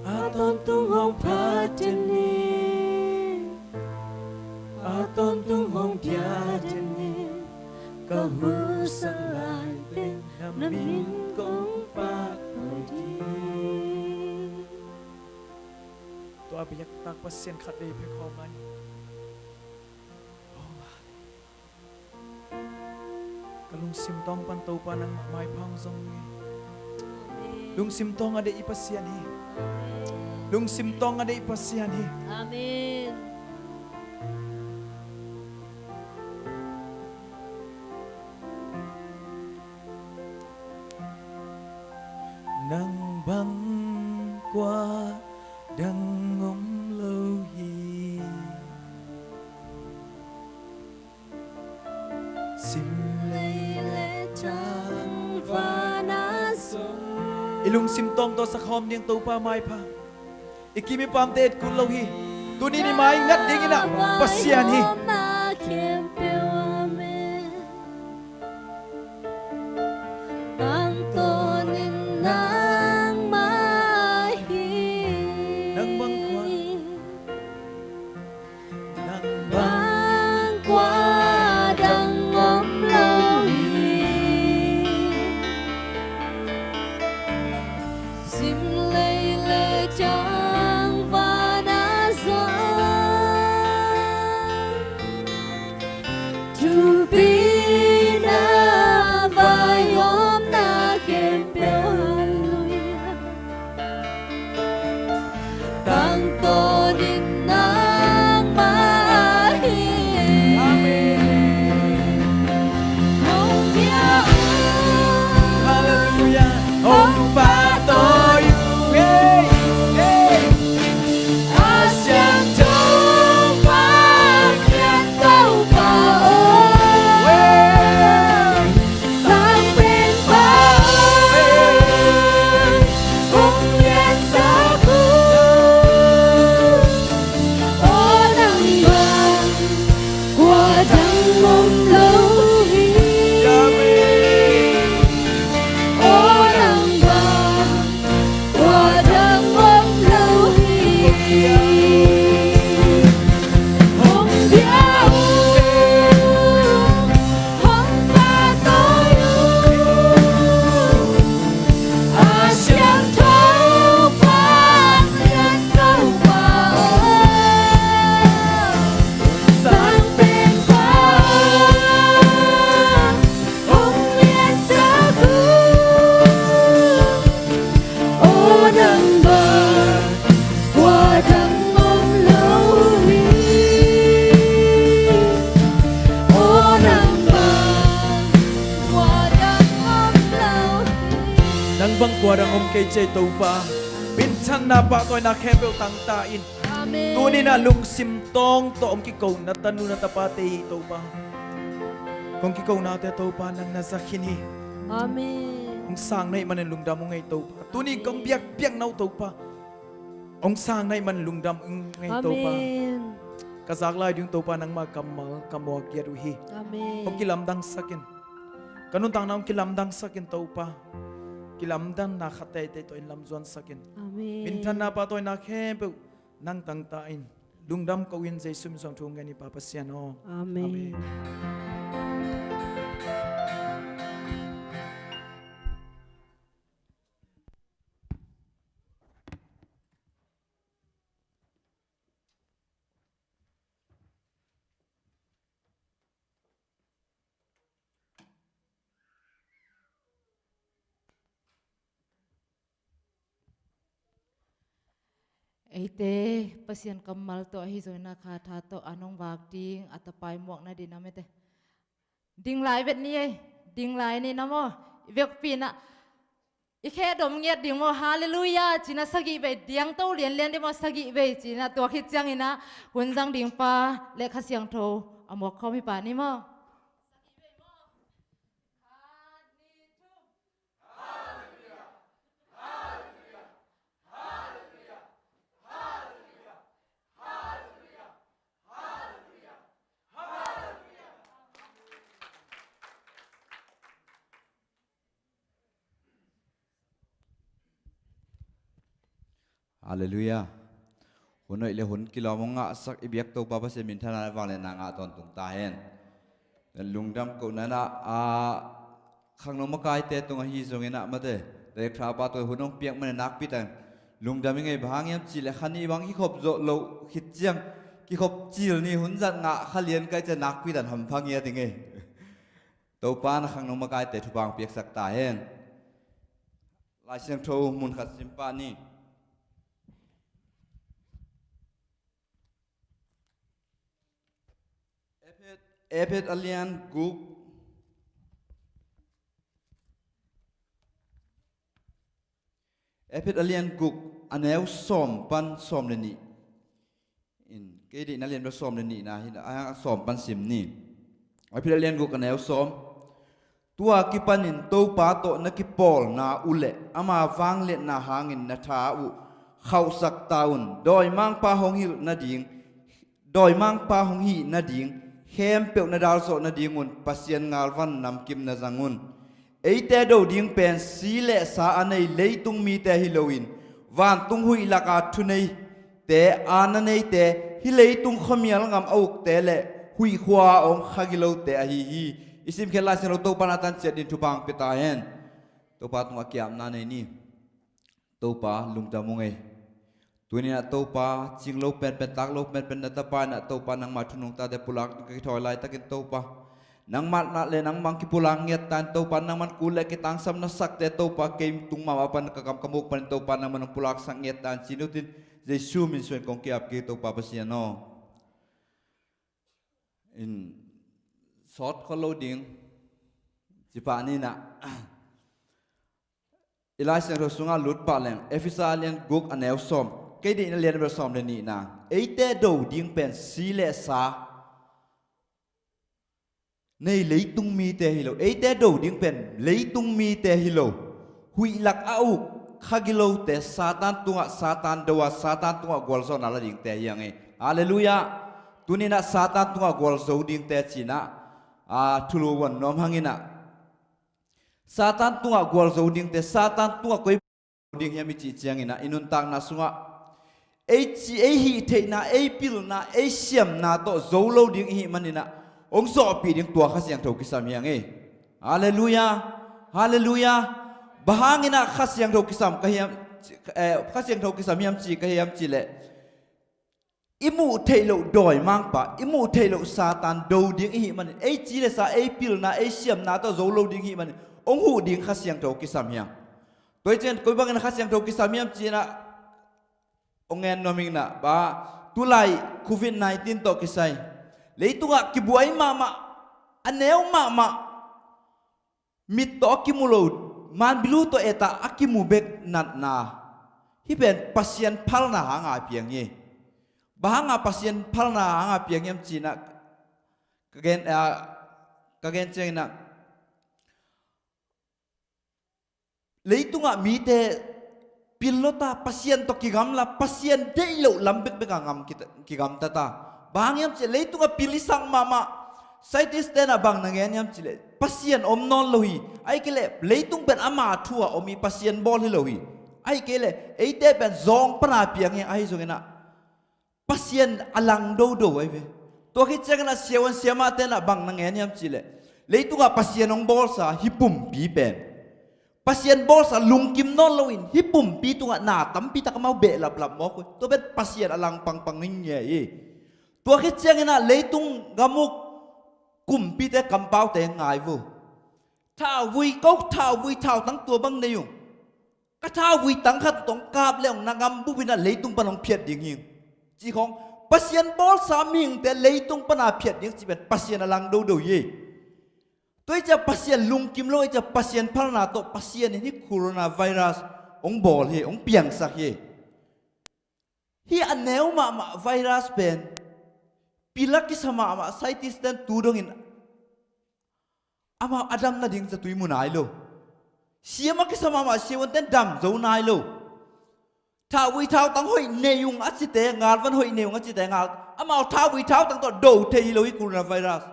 A tawntung hong phat den hi, a tawntung hong pia den hi. Ka husak lai pen na min kong phat ko ding. Tua biaktak Pasian khatvei pia khawm lai. Ka lungsim tawng pan Topa nangmah maipha hong zong hi. Amen. Lungsim tawng a deih i Pasian hi. Amen. Lungsim tawng a deih i Pasian hi. Amen. Nang bang kua dang om lo hi. Sim lei le tang vana zong. I lungsim tawng tawh sakhawm ding Topa maipha. I kim i pamte et kul lo hi. Tuni ni mai ngat dingin ah Pasian hi. Tangtawnin nangmah hi. Nang bang kua. Nang bang kua dang om lo hi. Sim lei le tang vana zong. Thupina vaihawmna khempeuh, halleluiah. Tangtawnin nangmah hi. Amen. Hong pia uh. Halleluiah. Hong pahtawi uh. Hey, hey. A siangtho vanglian Topa aw. Sang Penpa aw. Hong liansak uh. Aw nang bang kua dang om lo hi. Aw nang bang kua dang om lo hi. Hong pia uh, hong pahtawi uh. A siangtho vanglian Topa aw. Sang Penpa aw. Hong liansak uh. Aw nang bang kua dang om lo hi. Aw nang bang kua dang om lo hi. Nang bang kua dang om kei ci ei Topa. Minthanna pahtawina khempeuh tangta in. Amen. Tuni-in ah lungsim tawng tawh hong kikona tanu na tapate hi Topa. Kong kikonate Topa nang na za khin hi. Amen. Hong sang na hih manin lungdam ung ei Topa. Tuni kong biakpiakna uh Topa, hong sang na hih manin lungdam ung ei Topa. Amen. Ka zak lai ding Topa nangmah kammal ka muak giat uh hi. Amen. Hong kilamdangsak in. Ka nuntakna hong kilamdangsak in Topa. Kilamdanna khat teitei tawh in lamzuansak in. Amen. Minthanna pahtawina khempeuh nang tangta in. Lungdam ko-in Jesu min suang thu ngen hi Pa Pasian aw. Amen. Amen. Eite Pasian kammal tawh ahi zongin a kha tha tawh a nong vak ding a tapai muak nading a mite. Ding lai vet ni ei, ding lai ni na maw. I vekpi-in ah i khe dom ngiat ding maw, halleluiah ci-in ah sagih vei, diangto lianlian ding maw, sagih vei ci-in ah, tua khit ciangin ah hun zang ding pa le Kha Siangtho a muak khawm hi pa ni maw. Halleluiah. Hun hoih le hun kilawm hong ngahsak i biak Topa Pasian minthanna vangliatna ngah tawntung ta hen. Lungdam kohna in ah, a, khangno makaite tung ahi zongin ah mate, David Khrapa tawh hun hong piak manin nakpi takin lungdam i ngei. Bang hang hiam cihleh kha nih bang kikhop zawh loh khit ciang, kikhop cil ni hun zat ngah kha lian ka hih ciang nakpi takin hampha ngiat i ngei. Topa in ah khangno makaite thupha hong piaksak ta hen. Lai Siangtho mun khat sim pah ni. Efet, Efet a lian guk. Efet a lian guk, a neu sawm pan sawm le nih. In, kei deihna lian bel sawm le nihna hi, a sawm pan sim ni. Efet a lian guk, a neu sawm. Tua kipanin Topa tawh na kipawlna uh le ama vangliatna hangin na tha uh khauhsak ta un. Dawimangpa hong hilh nading, dawimangpa hong hih nading khempeuh na dalzawh nadingun Pasian ngalvan namkim na zang un. Eite do ding pen si le sa a nei leitung mite hi loin, vantung huih laka thunei te, aana neite, hih leitung khuamial ngam a ukte le huih khua a om kha gilote ahi hi. I simkhiat Lai Siangtho Topa in a tan ciat dingin thupha hong pia ta hen. Topa tungah ki-apna nei ni. Topa lungdam ung ei. Tuni-in ah Topa, cing lo penpen, tak lo penpen na tapa in ah Topa, nangma thu nungtate pulak ding ka kithawi laitakin Topa, nangmah na le nangmah hong kipulak ngiat ta in Topa, nangmah in kul le kitangsam na sakte Topa, kei tung mahmah pan ka kam ka muk panin Topa, nangmah in hong pulaksak ngiat ta in ci-in utin, Jesu min suangin kong ki-ap kik Topa Pasian aw. In sawt khol lo ding ci pah ni in ah. I Lai Siangtho sungah lut pah leng, Efesa a lian guk a neu sawm, kei deihna lian bel sawm le nihna. Eite do ding pen si le sa nei leitung mite hi lo. Eite do ding pen leitung mite hi lo. Huih lak a uk kha gilote, Satan tungah Satan do a, Satan tungah gualzawhna la dingte hi hang ei. Halleluiah. Tuni-in ah Satan tungah gualzo dingte ci-in ah, a, thulu vuan nuam hang in ah. Satan tungah gualzo dingte, Satan tungah koi ding hiam i cih ciangin ah, i nuntakna sungah ei ci, ei hih theihna, ei pilna, ei siamna tawh zo lo ding i hih manin ah, hong zawhpih ding tua Kha Siangtho kisam hi hang ei. Halleluiah. Halleluiah. Bang hangin ah Kha Siangtho kisam ka hiam, eh, Kha Siangtho kisam hiam ci ka hiam cihleh, i muh theih loh dawimangpa, i muh theih loh Satan do ding i hih manin, ei ci le sa, ei pilna, ei siamna tawh zo lo ding i hih manin, hong huh ding Kha Siangtho kisam hi hang. Tua hi ciangin koi bangin Kha Siangtho kisam hiam ci-in ah, hong gen nuam ing in ah, ba, tulai covid nineteen tawh kisai, leitungah kibuai mahmah, a neu mahmah, mit tawh a kimu lo, manbilu tawh et a a kimu bek natna, hih pen Pasian phalna hanga piang hi. Bang hanga Pasian phalna hanga piang hiam ci-in ah, ka gen, ah, ka gen ciangin ah, leitungah mite pil lo ta, Pasian tawh kigamla, Pasian deih loh lam bekbek a ngam kita, kigamta ta. Bang hang hiam cihleh leitungah pil i sak mahmah, scientist-te in ah bang na gen hiam cihleh, Pasian om nawn lo hi. Ahih kei leh leitung pen ama thu-a om hi, Pasian bawl hi lo hi. Ahih kei leh eite pen zawng pana piang hi hang, ahi zongin ah Pasian a lang dodo ahi ve. Tua khit ciangin ah siavuan siamahte in ah bang na ngen hiam cihleh, leitungah Pasian hong bawlsa hih pumpi pen, Pasian bawlsa lungkim nawn loin hih pumpi tungah na tampi tak amau behlaplap mawk uh. Tua pen Pasian a lang pangpang hi ngiat hi. Tua khit ciangin ah leitung gamuk kumpite, kampaute ngai vo. Thauvui, ko thauvui thautang tua bang nei ung. Ka thauvui tang khat tawh kap le hong na gam bup in ah leitung pan hong phiat ding hi, cih khawng. Pasian bawlsa mihingte leitung pana phiat ding cih pen Pasian a lang dodo hi. Tua hi ciah Pasian lungkim lo hi ciah Pasian phalna tawh Pasian in hih coronavirus hong bawl hi, hong piangsak hi. Hih a neu mahmah virus pen pil a kisa mahmah scientist-ten tu dongin amau a dam nading zatui mu nai lo. Siam a kisa mahmah siavuanten dam zo nai lo. Thauvui thautang hoih nei ung a cite ngal, van hoih nei ung a cite ngal. Amau thauvui thautang tawh do thei hi lo hih coronavirus.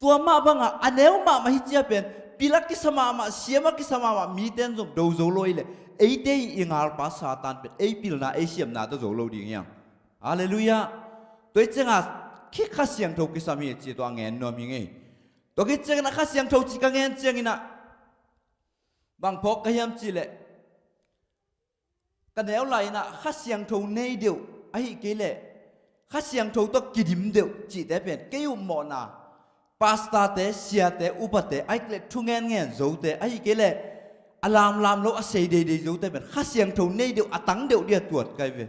Tua mah bangah a neu mahmah hih ciah pen pil a kisa mahmah, siam a kisa mahmah miten zong do zo lo hi leh Eite i ngalpa Satan pen ei pilna, ei siamna tawh zo lo ding hiam? Halleluiah. Tua hi cianga khi Kha Siangtho kisam hi ci tua a ngen nuam hi ngei. Tua khit ciangin a Kha Siangtho ci ka ngen ciangin ah bang phawk ka hiam cihleh, ka neu lai-in ah Kha Siangtho nei deuh, ahi kei leh Kha Siangtho tawh kidim deuh cihte pen kei upmawhna, pastorte, siate, upate, ahi kei leh thungen ngen zote, ahi kei leh a lamlam lo, a sei deidei zote pen Kha Siangtho nei deuh, a tang deuh dia tuat kai ve.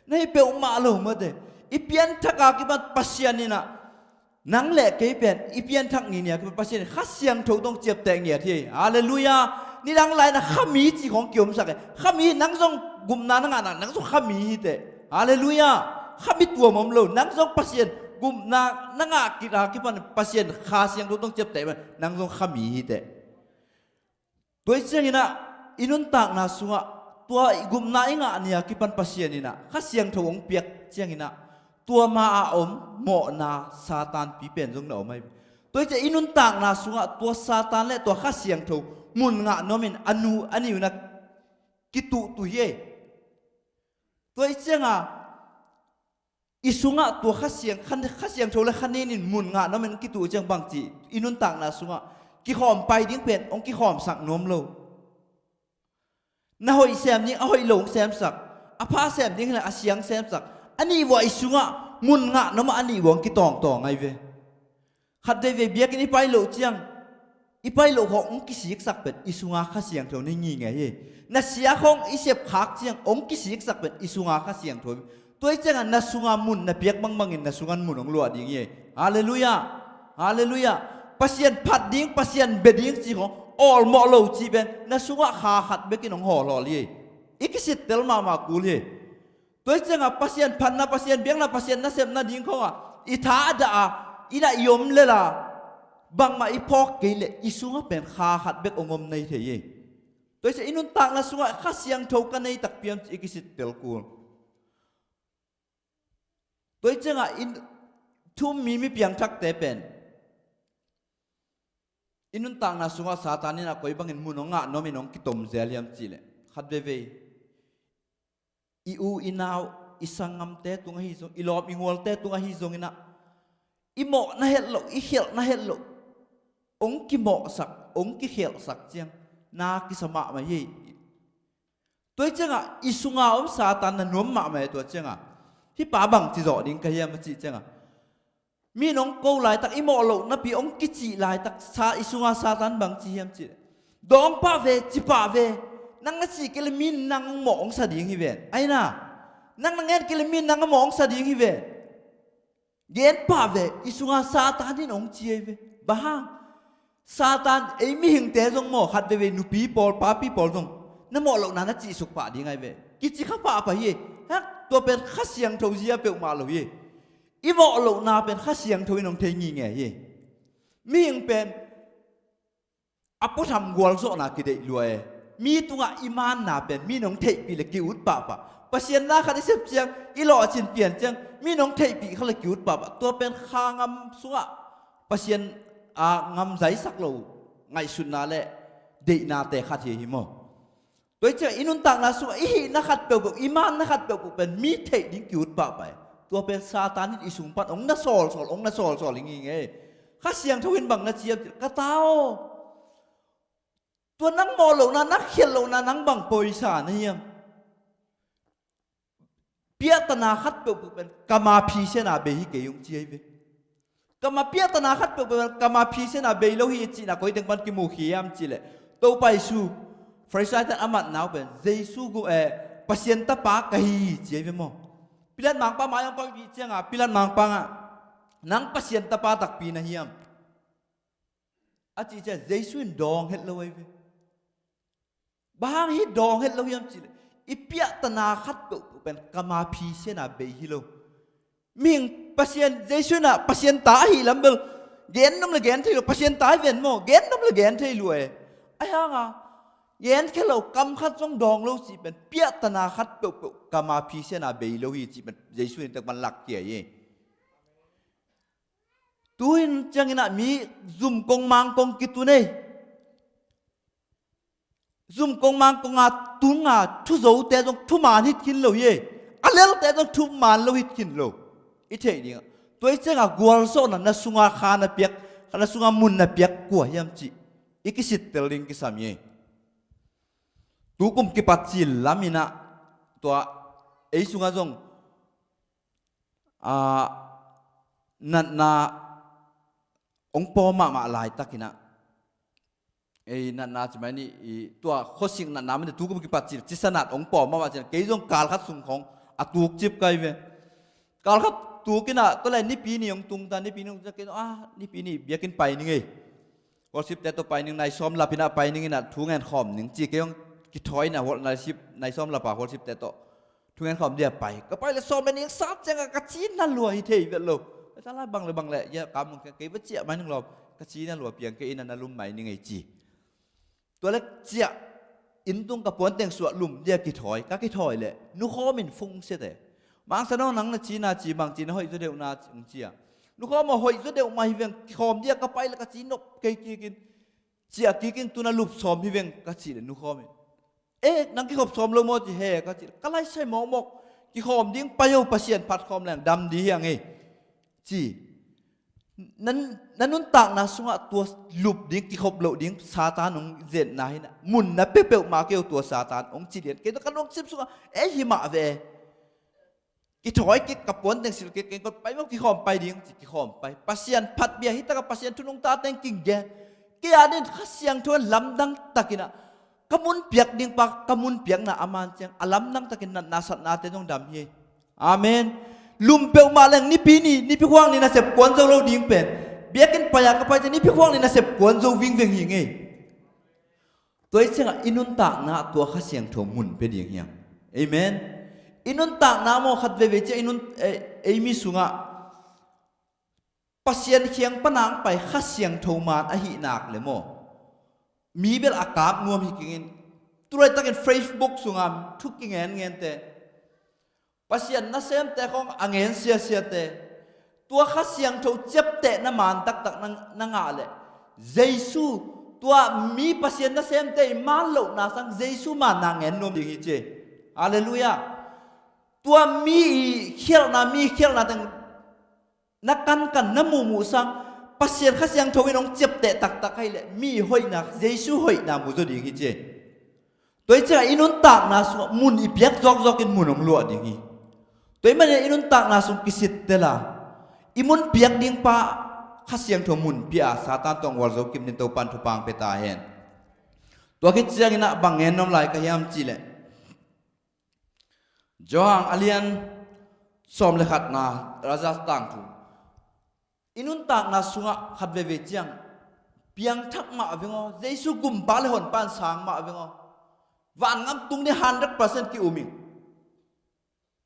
Na hi peuhmah lo mate. I pianthak a kipan Pasian in ah nang le kei pen i pianthak ni nia kipan Pasian in Kha Siangtho tawh ciapteh ngiat hi. Halleluiah. Nidang lai-in ah khami cih khawng kiomsak e. Khami, nang zong gupna na ngahna, nang zong khami hi teh. Halleluiah. Khami tuam om lo, nang zong Pasian gupna na ngah kik a kipan Pasian Kha Siangtho tawh ciapteh, nang zong khami hi teh. Tua hi ciangin ah i nuntakna sungah tua i gupna i ngah ni a kipan Pasian in ah Kha Siangtho hong piak ciangin ah tua ma a om mawhna, Satan pi pen zong na om ahi. Tua hi ciang i nuntakna sungah tua Satan le tua Kha Siangtho mun ngah nuamin a nu a ni un ah kituhtuh hi ei. Tua hi cianga i sungah tua Kha Siang, Kha, Kha Siangtho le Kha Nin in mun ngah nuamin kituh ciang bangci, i nuntakna sungah kikhawm pai ding pen hong kikhawmsak nuam lo. Na hoih sem ding a hoih lo hong semsak, a pha sem ding hileh a sia hong semsak. A nih vuah i sungah mun ngah nuam a, a nih vuah hong kitawngtawng ahi ve. Khat veivei biakinn i pai loh ciang, i pai loh khawng hong kisiksak pen i sunga Kha Siangtho na hi ngingei hi. Na sia khawng i sepkhak ciang hong kisiksak pen i sunga Kha Siangtho hi. Tua hi cianga na sunga mun na piak bangbangin na sungan mun hong luah ding hi. Halleluiah. Halleluiah. Pasian phat ding, Pasian bia ding cih khawng awlmawh lo cih pen na sungah kha khat bekin hong hawlhawl hi. I kisittel mahmah kul hi. Tua hi cianga Pasian phatna, Pasian biakna, Pasian nasepna ding khawngah i thadah a, i dah i om lela bangmah i phawk kei leh i sungah pen kha khat bek hong om nei thei hi. Tua hi ciang i nuntakna sungah Kha Siangtho ka nei takpi hiam cih i kisittel kul. Tua hi cianga in thum mi, mi piangthakte pen i nuntakna sungah Satan in ah koi bangin mun hong ngah nuamin hong kitom zel hiam cihleh, khat veivei i u i nau, i sanggamte tung ahi zong, i lawm i gualte tung ahi zongin ah i mawh na het loh, i khialh na het loh, hong kimawhsak, hong kikhialhsak ciang na kisa mahmah hi. Tua hi cianga i sunga om Satan na nuam mahmah hi. Tua cianga hih pa bangci zawh ding ka hiam a cih cianga, mi in hong ko laitak, i mawh loh napi hong kicih laitak, sa, i sunga Satan bangci hiam cih leh, dawng pah ve, ci pah ve. Nang na cih kei leh mi in nang hong mawh hong sa ding hi ven. Aina, nang na ngen kei leh mi in nang hong mawh hong sa ding hi ven. Gen pah ve, i sunga Satan in hong ci ahi ve. Bang hang? Satan, ei mihingte zong maw, khat veivei nupi pawl, papi pawl zong na mawh lohna na cihsuk pah ding ahi ve. Kici kha pahpah hi. Hak, tua pen Kha Siangtho zia peuhmah lo hi. I mawh lohna pen Kha Siangtho in hong thei ngingei hi. Mihing pen a puatham gualzawhna kideih lua e. Mi tungah i manna pen mi in hong theihpih le ki-ut pahpah. Pasian na khat i sep ciang, i lawhcin pian ciang, mi in hong theihpih kha le ki-ut pahpah. Tua pen kha ngam sungah Pasian a ngam zaisak lo ngaihsutna le deihnate khat hi hi maw. Tua hi ciang i nuntakna sungah i hihna khat peuhpeuh, i manna khat peuhpeuh pen mi theih ding ki-ut pahpah hi. Tua pen Satan in i sung pan hong na sawlsawl, hong na sawlsawl hi ngingei. Kha Siangtho in bang na ci hiam cih leh, ka ta aw, tua nang mawh lohna, nang khialh lohna, nang bang poisa na hiam? Piahtana khat peuhpeuh pen kama phisiana bei hi kei, hong ci ahi ve. Kama, piahtana khat peuhpeuh pen kama phisiana bei lo hi cihna koi teng pan kimu khia hiam cih leh, Topa Jesu, Farisaite'n a matna uh pen, Jesu gu, eh, Pasian Tapa ka hi hi ci ahi ve maw. Pilat mangpa mai hong koih cianga, Pilat mangpa ngah, nang Pasian Tapa takpi na hiam? A cih ciang Jesu in dawng het lo ahi ve. Bang hang hih dawng het lo hiam cih leh, i piahtana khat peuhpeuh pen kama phisiana bei hi lo. Mihing Pasian, Jesu in ah Pasian ta ahih lam bel gen nuam le gen thei lo, Pasian ta hi ven maw, gen nuam le gen thei lo e. Ahi hanga gen khia lo, kam khat zong dawng lo cih pen piahtana khat peuhpeuh kama phisiana bei lo hi cih pen Jesu in tek pan lak khia hi. Tu-in ciangin ah mi zum kong mang kong kitun ei. Zumkong mangkong a tunga thuzote zong thuman hit khin lo hi. A lelte zong thuman lo hit khin lo. I theih dingah tua i ciangah gualzawhna na sunga kha na piak, na sunga mun na piak kua hiam cih i kisittel ding kisam hi. Tukum kipat cil laminah tua ei sungah zong a, natna hong pawm mahmah laitakinah, ei natna ci mai ni, i tua khuasik natna mah ni, tukum kipat cil cisa nat hong pawm mahmah cin, kei zong kalkhat sung khawng a tukcip kai ve. Kalkhat tukinah tua le Nipi ni hong tungta, Nipi ni hong tungta, kei zong a, Nipi ni biakinn pai ning ei. Worshipte tawh pai ning, nai sawm lapinah pai ninginah thu ngen khawm ning ci, kei hong kithawi inah worship, nai sawm lapa worshipte tawh thu ngen khawm dia pai. Ka pai le sawm le ning sat ciangah ka cina lua hi thei vet lo. Ka cala bang le bang le ia ka mung kei va ciah mai ning lawm, ka cina lua piang kei inah na lum mai ning ei ci. Tua le ciah inn tung ka puanteng suah lum dia kithawi, ka kithawi le nukhawm in fung siate. Mangsa nong nang na cina ci, bang cina hoih zaw deuhna hong cia. Nukhawm aw hoih zaw deuh mah hi veng, kikhawm dia ka pai le ka ci nop kei kikin. Ciah kikin tuna lup sawm hi veng ka cih le nukhawm in, e nang kikhop sawm lo maw ci, he ka cih le ka laisai mawkmawk, kikhawm ding pai o, Pasian phat khawm leng dam di hiang ei ci. Nan, na nuntakna sungah tua lup ding, kikhop loh ding Satan hong zetna hinah mun na pia peuhmah kei o, tua Satan hong ci lian kei, tua ka lungsim sungah ei hi mah ve. Kithawi kik, ka puanteng sil kik, kei kot pai maw, kikhawm pai ding ci, kikhawm pai. Pasian phat bia hi takah Pasian thu nungta teng kingge. Kei a din Kha Siangtho in lamdang takinah ka mun piak ding pa, ka mun piakna a man ciang a lamdang takin natna satnate zong dam hi. Amen. Lum peuhmah leng Nipi ni, Nipi khuang ni nasep kuan zo lo ding pen, biakinn pai a ka pai ciang Nipi khuang ni nasep kuan zo vingveng hi ngei. Tua i ciangah i nuntakna tua Kha Siangtho mun pia ding hiam? Amen. I nuntakna maw khat veve ciang i nun, eh, ei mi sungah Pasian khiang panang pai Kha Siangtho man ahi nak le maw, mi bel a kap nuam hi kingin, tulaitakin Facebook sungah thu kingen ngente, Pasian nasemte khawng a ngen siasiate, tua Kha Siangtho ciaptehna man taktak na, na ngah leh, Jesu, tua mi Pasian nasemte i man lohna sang Jesu manna ngen nuam ding hi ci. Halleluiah. Tua mi i khialhna, mi khialhna teng na kankan, na muhmuh sang Pasian Kha Siangtho in hong ciapteh taktak ahih leh mi hoihna, Jesu hoihna mu zaw ding hi ci. Tua hi ciangah i nuntakna sungah mun i piak zawkzawkin mun hong luah ding hi. Tua hi manin i nuntakna sung kisittel a, i mun piak ding pa Kha Siangtho mun pia a, Satan tawh hong gualzo kim dingin Topan thupha hong pia ta hen. Tua khit ciangin ah bang ngen nuam lai ka hiam cihleh, Johan a lian sawm le khatna, Lazarus tangthu. I nuntakna sungah khat veve ciang piangthak mah veng aw, Jesu gumpa le honpa in sang mah veng aw, vangam tung ding hundred percent ki-um ing.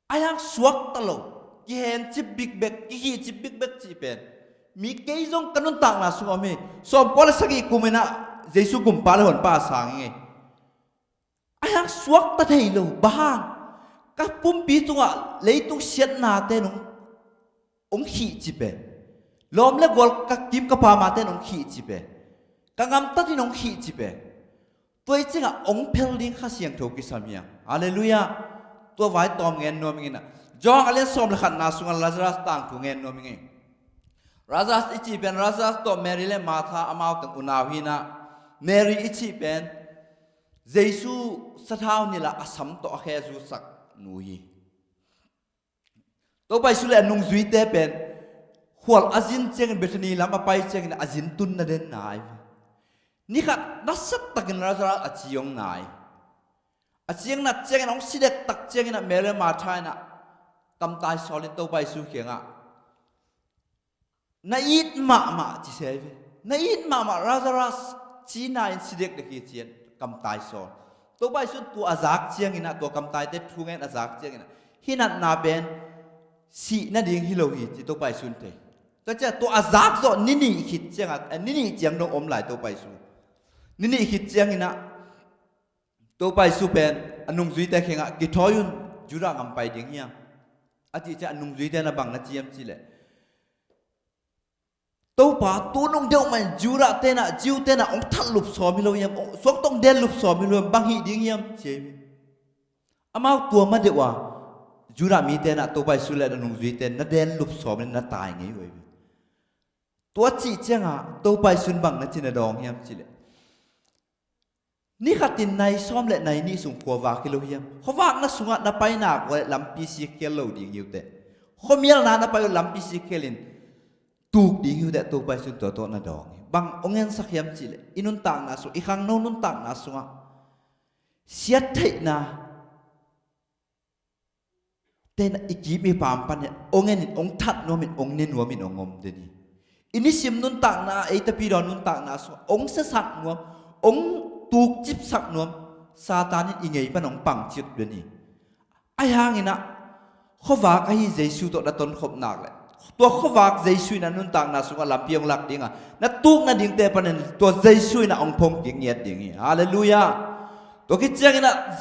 A hiang suakta lo, kihencip bikbek, kikhihcip bikbek cih pen mi kei zong ka nuntakna sungah om hi. Sawmkua le sagih kumin ah Jesu gumpa le honpa a sang ing ei. A hiang suakta thei lo, bang hang? Ka pumpi tungah leitung siatnate nong, hong khihcip e. Lawm le gual ka kim ka pamate nong khihcip e. Ka gamtat in hong khihcip e. Tua i ciangah hong phel ding Kha Siangtho kisam hiang. Halleluiah. Tua vai tawm ngen nuam ing inah. Johan a lian sawm le khatna sungah Lazarus tangthu ngen nuam ing ei. Lazarus i cih pen, Lazarus tawh Mary le Martha amau teng unau hi inah, Mary i cih pen Jesu sathau nilh a sam tawh a khe a zusak nu hi. Topa Jesu le a nungzuite pen khual a zin ciangin, Bethany lam a pai ciangin a zin tunna den nai. Ni khat nasat takin Lazarus a ci hong nai. A ci hong nat ciangin hong si dektak ciangin ah Mary le Martha in ah kamtai sawlin Topa Jesu kiangah, na it mahmah ci se ve. Na it mahmah Lazarus cina in si dekdek hi ci-in kamtai sawl. Topa Jesu in tua a zak ciangin ah, tua kamtaite thu ngen a zak ciangin ah, hih natna pen sih nading hi lo hi ci Topa Jesu in thei. Tua ciang tua a zak zawh ni nih khit ciangah, eh, ni nih ciang dong om lai Topa Jesu. Ni nih khit ciangin ah Topa Jesu pen a nungzuite kiangah, kithawi un, Judah gam pai ding hiam? A cih ciang a nungzuite in ah bang na ci hiam cihleh, Topa, tu nung deuh mah in Judah tenah, Jew tenah hong that lup sawm hi lo hiam, suang tawh hong den lup sawm hi lo hiam, bang hih ding hiam, ci hi. Amau tua ma deuh a Judah mi tenah Topa Jesu le a nungzuite na den lup sawm in na tai ngei uh hi. Tua cih ciangah Topa Jesu in bang na ci na dawng hiam cih leh, ni khatin nai sawm le nai nih sung khua vak hi lo hiam? Khuavakna sungah na pai nak uh leh lampi sikhial lo ding hi uh teh. Khuamialna na pai uh lampi sikhial in tuk ding hi uh teh, Topa Jesu in tua tawh na dawng hi. Bang hong ensak hiam cih leh, i nuntakna sung, i khangno nuntakna sungah siattheihna tenah i kim i pam panin hong en in, hong that nuam in, hong ne nuam in hong om den hi. I nisim nuntakna, ei tapidaw nuntakna sungah hong siasak nuam, hong tukcipsak nuam Satan in i ngei pan hong pangcip den hi. Ahi hanginah khuavak ahi Jesu tawh na tonkhop nak leh, tua khuavak Jesu in a nuntakna sungah lampi hong lak dingah na tuk nadingte panin tua Jesu in a hong phongkik ngiat ding hi. Halleluiah. Tua khit cianginah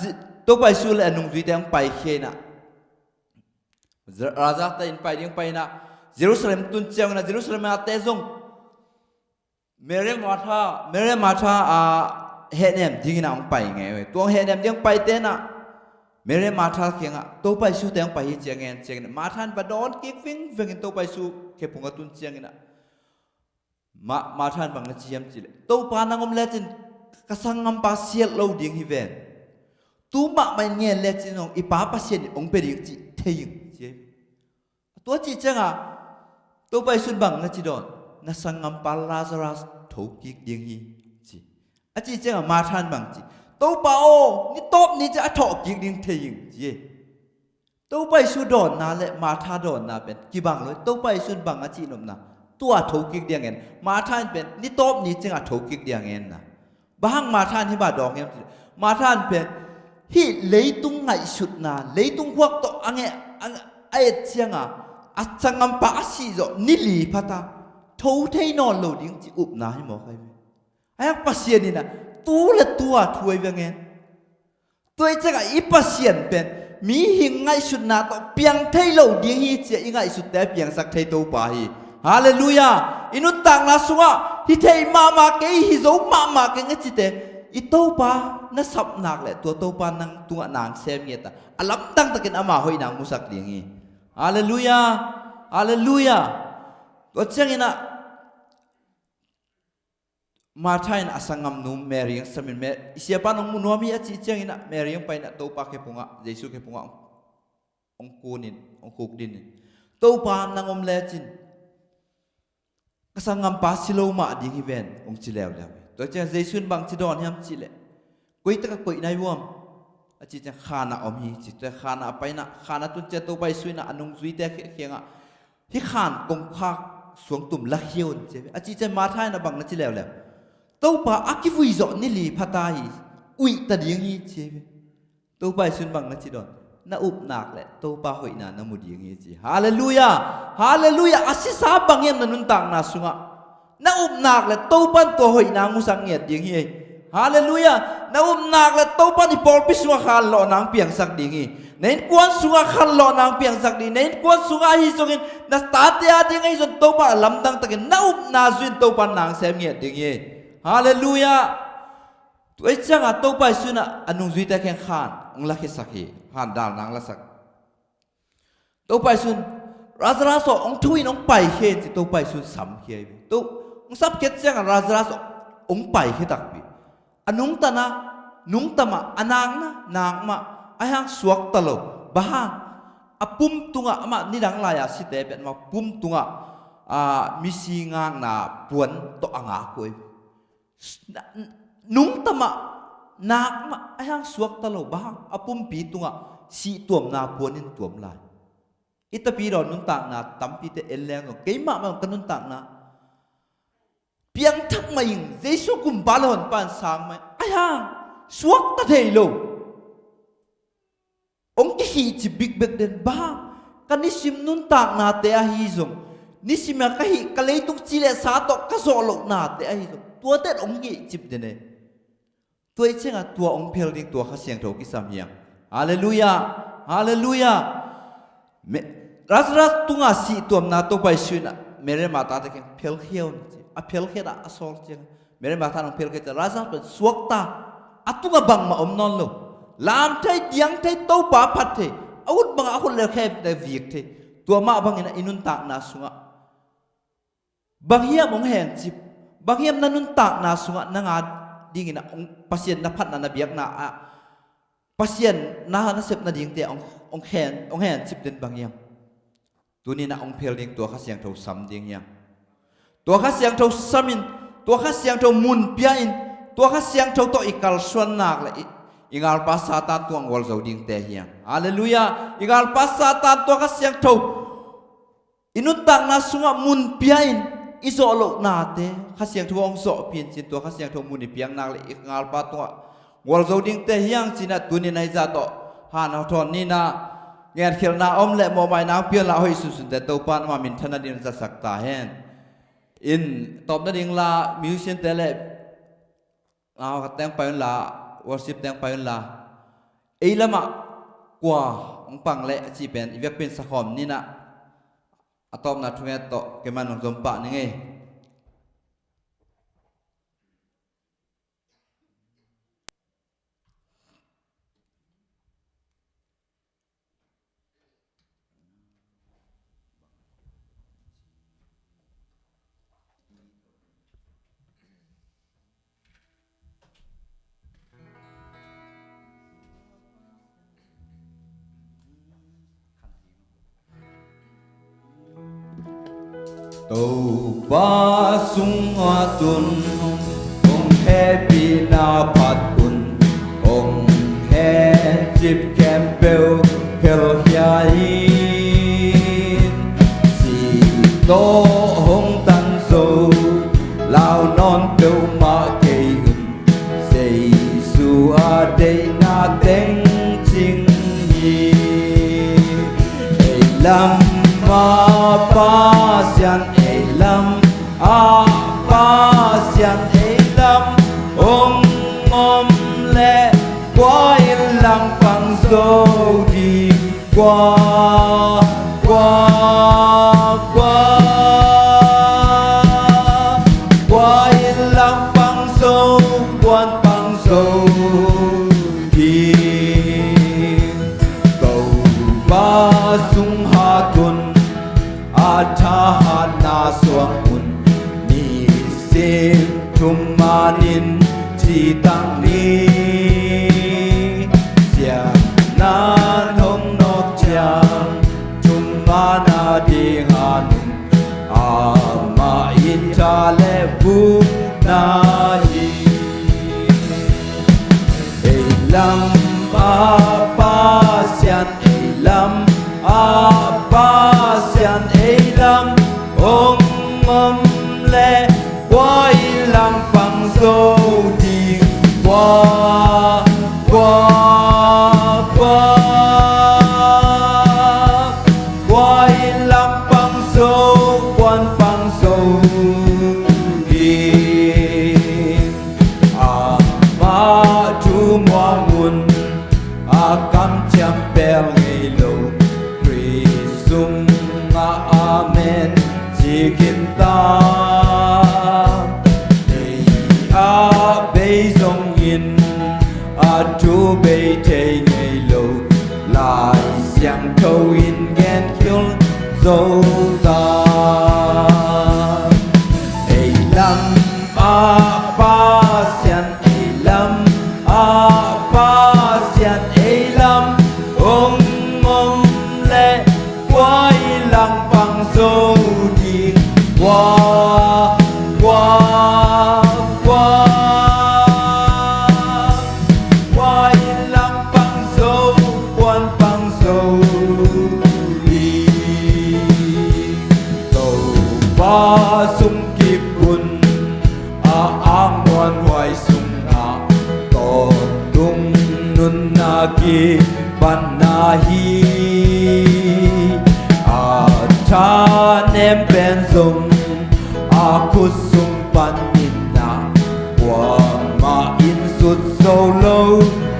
Topa Jesu le a nungzuite hong paikhia inah, Lazarus te in pai ding pai inah, Jerusalem tun cianginah Jerusalem ate zong Mary Martha, Mary Martha a hehnem dinginah hong pai ngei uh hi. Tua hong hehnem ding hong pai tenah Mary Martha kiangah Topa Jesu te hong pai hi ci a ngen cianginah Martha in va dawn kik vingveng in Topa Jesu khephung a tun cianginah Ma, Martha in bang na ci hiam cih leh, Topa, nang om lecin ka sanggampa siat lo ding hi ven. Tu mahmah in ngen lecin zong i Pa Pasian in hong pia ding cih thei ing, ci hi. Tua cih ciangah Topa Jesu in bang na ci dawn, na sanggampa Lazarus thokik ding hi, ci. A cih ciangah Martha in bang ci, Topa aw, ni tawp ni ciang a thawhkik ding thei ing, ci hi. Topa Jesu dawnna le Martha dawnna pen kibang lo hi. Topa Jesu in bang a cih nopna, tua thokik ding a ngen. Martha in pen ni tawp ni ciangah thokik ding a ngenna. Bang hang Martha in hih bang dawng hiam cih leh, Martha in pen hih leitung ngaihsutna, leitung huak tawh a ngeh, a, a et cianga a sanggampa a sih zawh ni li phata tho thei nawn lo ding cih upna hi mawk ahi ve. Ahi hang Pasian inah tu le tua thu ahi ve ngen. Tua ih ciangah i Pasian pen mihing ngaihsutna tawh piang thei lo ding hi, ci-a i ngaihsutte a piangsak thei Topa hi. Halleluiah. I nuntakna sungah hi thei mahmah kei, hi zo mahmah kei nge cite, i Topa na sap nak le tua Topa nang tungah nang sem ngiat a, a lamdang takin ama hoihna musak ding hi. Halleluiah. Halleluiah. Tua cianginah Martha in a sanggamnu Mary hong samin, Me-, i siapa in hong mu nuam hi a cih cianginah Mary hong painah Topa khephungah, Jesu khephungah hong, hong kunin, hong kuk dinin, Topa, nang om lecin ka sanggampa si lo mah ding hi ven, hong ci leuleu hi. Tua ciang Jesu in bang ci dawn hiam cih leh, koi tak a koih nai uam? A cih ciang khan ah om hi, ci. Tua khan ah a painah, khan a tun ciang Topa Jesu inah a nungzuite kiangah, hih khan kongkhak suangtum lakhia un, ci hi. A cih ciang Martha inah bang na ci leuleu? Topa, a kivui zawh ni li phata hi, uih ta ding hi, ci hi. Topa Jesu in bang na ci dawn? Na up nak le Topa hoihna na mu ding hi, ci. Halleluiah. Halleluiah. A sisa bang hiam na nuntakna sungah? Na up nak le Topa in tua hoihna hong musak ngiat ding hi. Halleluiah. Na up nak le Topa in i pawlpi sungah khanlawhna hong piangsak ding hi. Na innkuan sungah khanlawhna hong piangsak ding hi. Na innkuan sungah ahi zongin, na tate a ding ahi zongin Topa a lamdang takin na upna zui-in Topa in nang sem ngiat ding hi. Halleluiah. Tua ih ciangah Topa Jesu inah a nungzuite kiang khan hong lakhiasak hi. Khan dalna hong lasak. Topa Jesu in, Lazarus aw, hong tho in, hong paikhia in, ci. Topa Jesu in samkhia hi. To, hong sapkhiat ciangah Lazarus aw, hong paikhia takpi. A nungta-ah, nungta mah, a nak-ah, nak mah, ahi hang suakta lo. Bang hang? A pum tungah, amah nidang lai-a site pen amah pum tungah, a, misi ngakna puan tawh a ngak uh hi. Nungta mah, nak mah, ahi hang suakta lo. Bang hang? A pumpi tungah sihtuamna puan in tuam lai. I tapidaw nuntakna tampite en leng zong, keimah mah ka nuntakna piangthak mah ing, Jesu gumpa le honpa in sang mah ing, ahi hang suakta thei lo. Hong kikhihcip bikbek den. Bang hang? Ka nisim nuntaknate ahi zong, nisim a ka hih, ka leitung ci le sa tawh ka zawh lohnate ahi zong, tuate in hong khihcip den hi. Tua ih ciangah tua hong phel ding tua Kha Siangtho kisam hi hang. Halleluiah. Halleluiah. Me-, Lazarus tunga sihtuamna Topa Jesu inah Mary le Martha te kiang phelkhia un ci. A phelkhiat a, a sawl ciang Mary le Martha in hong phelkhia ciang Lazarus pen suakta, a tungah bangmah om nawn lo. Lam thei, diang thei, Topa phat thei, a ut bangah a khut le khe le vik thei. Tua mah bangin ah i nuntakna sungah bang hiam hong hencip, bang hiam na nuntakna sungah nang a dingin ah hong, Pasian na phatna, na biakna ah Pasian na, na sep nadingte hong, hong hen, hong hencip den bang hiam? Tuni-in ah hong phel ding tua Kha Siangtho sam ding hiam? Tua Kha Siangtho samin, tua Kha Siangtho mun pia-in, tua Kha Siangtho tawh i kalsuan nak le i, i ngalpa Satan tungah gualzo dingte hiam? Halleluiah. I ngalpa Satan tua Kha Siangtho i nuntakna sungah mun pia-in i zawh lohnate Kha Siangtho hong zawhpih in cin, tua Kha Siangtho mun i piak nak le i ngalpa tungah gualzo dingte hiam cin ah tuni-in ah hih zah tawh hana thawn ni-in ah ngenkhialhna om le mawhmaina hong pia in la, hoih sunsunte Topa in ama minthanna dingin zatsak ta hen. In tawpna ding la, musician-te le, ah, teng pai un la, worship teng pai un la. Ei lamah kua hong pang leh a cih pen i biakpiakna sakhawm ni-in ah, a tawpna thunget tawh keimah in hong zom pah ning ei. Topa sungah tun hong hehpihna phat un, hong hencip khempeuh phelkhia in, si tawh hong tan zo, lau nawn peuhmah kei un, Jesu a deihna teng cing hi. Ei lam a Pasian, ei lam a Pasian, ei lam hong om leh kua in langpang zo ding? Kua, kua, kua, kua in langpang zo, kua in pang zo ding? Topa sung hat un, a thahatna suang un, nisim thuman in citak ni. Siatna in hong nawk ciang, thuman a ding a nung, amah in tha le vukna hi. Ei lam a Pasian, ei lam a Pasian, ei lam hong om leh kua in langpang zo ding? Kua, kua, kua, kua in langpang zo, kua in pang zo ding? Amah thu muang un, a kamciam pel ngei lo, Khrih sungah amen ci khin ta. Ei a bei zongin, a thu bei thei ngei lo, Lai Siangtho in gen khial zo ta. Ei lam a Pasian, ei lam a Pasian, ei lam hong om leh kua in langpang zo ding? Kua, kua, kua, kua in langpang zo, kua in pang zo ding? Topa sung kip un, a angmuanhuai sungah tawntung nunna kipatna hi. A thanem pen zong a khut sung panin ah, kuamah in sut zo lo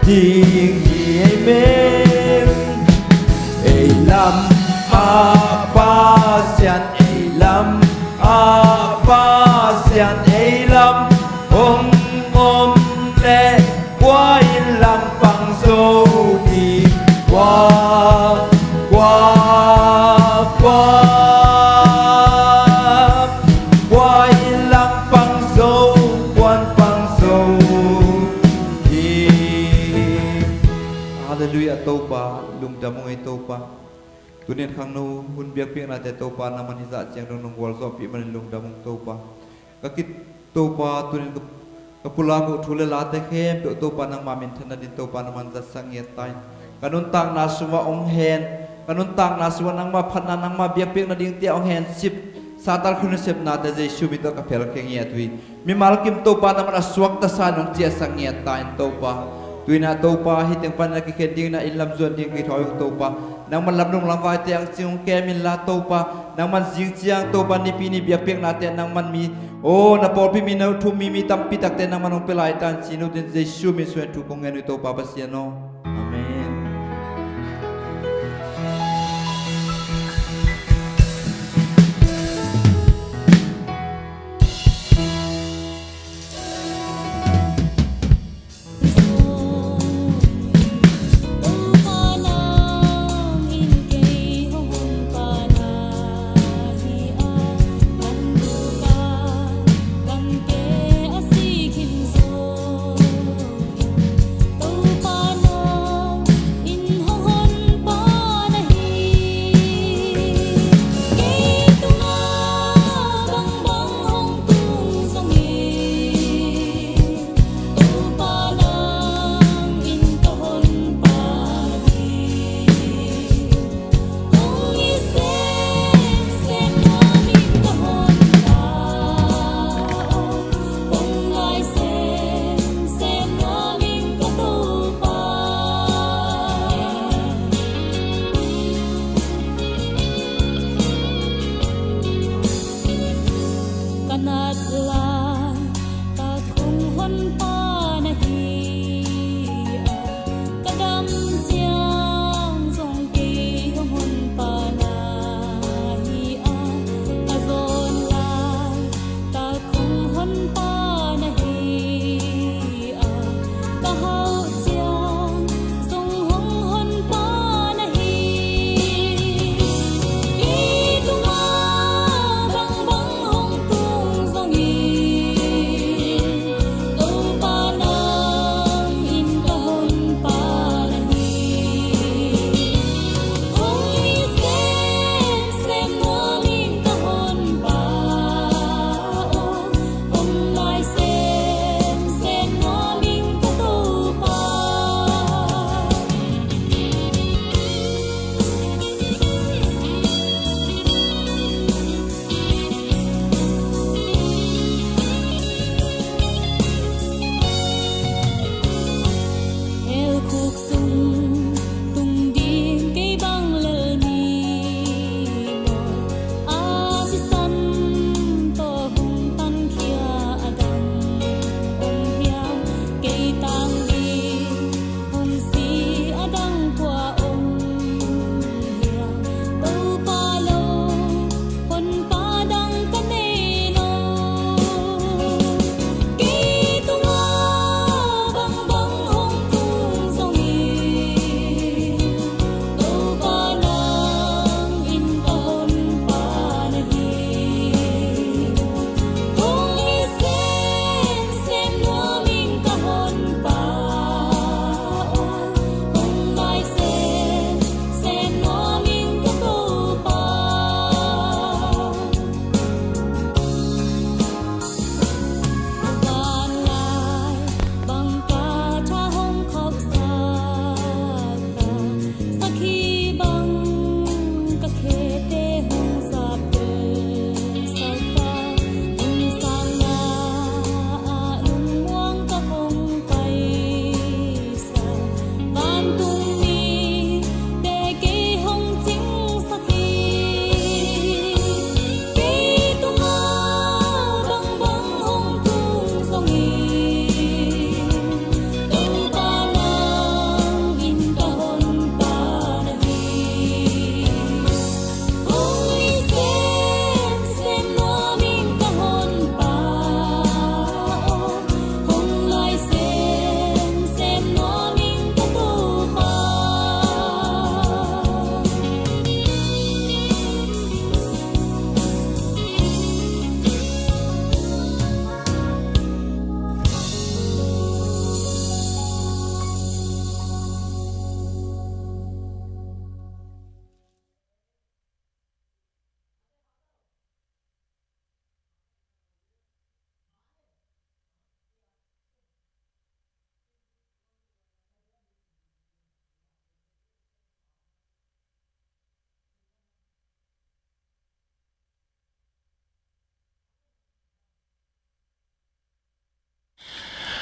ding hi. Amen. Ei lam a Pasian, ei lam A Pasian ei lam hong om leh, kua in lampang zo ding? Kua, kua, kua, kua in lampang zo, kua in pang zo ding? Halleluiah, Topa, lungdam ung ei Topa. Tuni in khangno hun biakpiaknate Topa nangman hizah ciang dong nong gualzawhpih manin lungdam ung Topa. Ka kit Topa, tuni in ka, ka pulak uh thu le late khempeuh Topa nangma minthanna din Topa nangman zatsak ngiat ta in. Ka nuntakna sungah hong hen, ka nuntakna sungah nangma phatna, nangma biakpiakna dingte ah hong hen sip Satan khunsepnate Jesu min tawh ka phelkhia ngiat uh hi. Mimal kim Topa nangman a suakta sa in hong ciahsak ngiat ta in Topa. Tuni in ah Topa, hih teng panin a kikhen dingin ah inn lam zuan ding kithawi uh Topa, nangman lamlung lamvaite ang cing hong kem inla Topa, nangman zing ciang Topa nipi ni biakpiaknate nangman mi, aw, na pawlpi mi, na thu mi, mi tampi takte nangman hong pia lai ta in ci-in uh teng Jesu min suang in thu kong ngen uh hi Topa Pasian aw. Amen.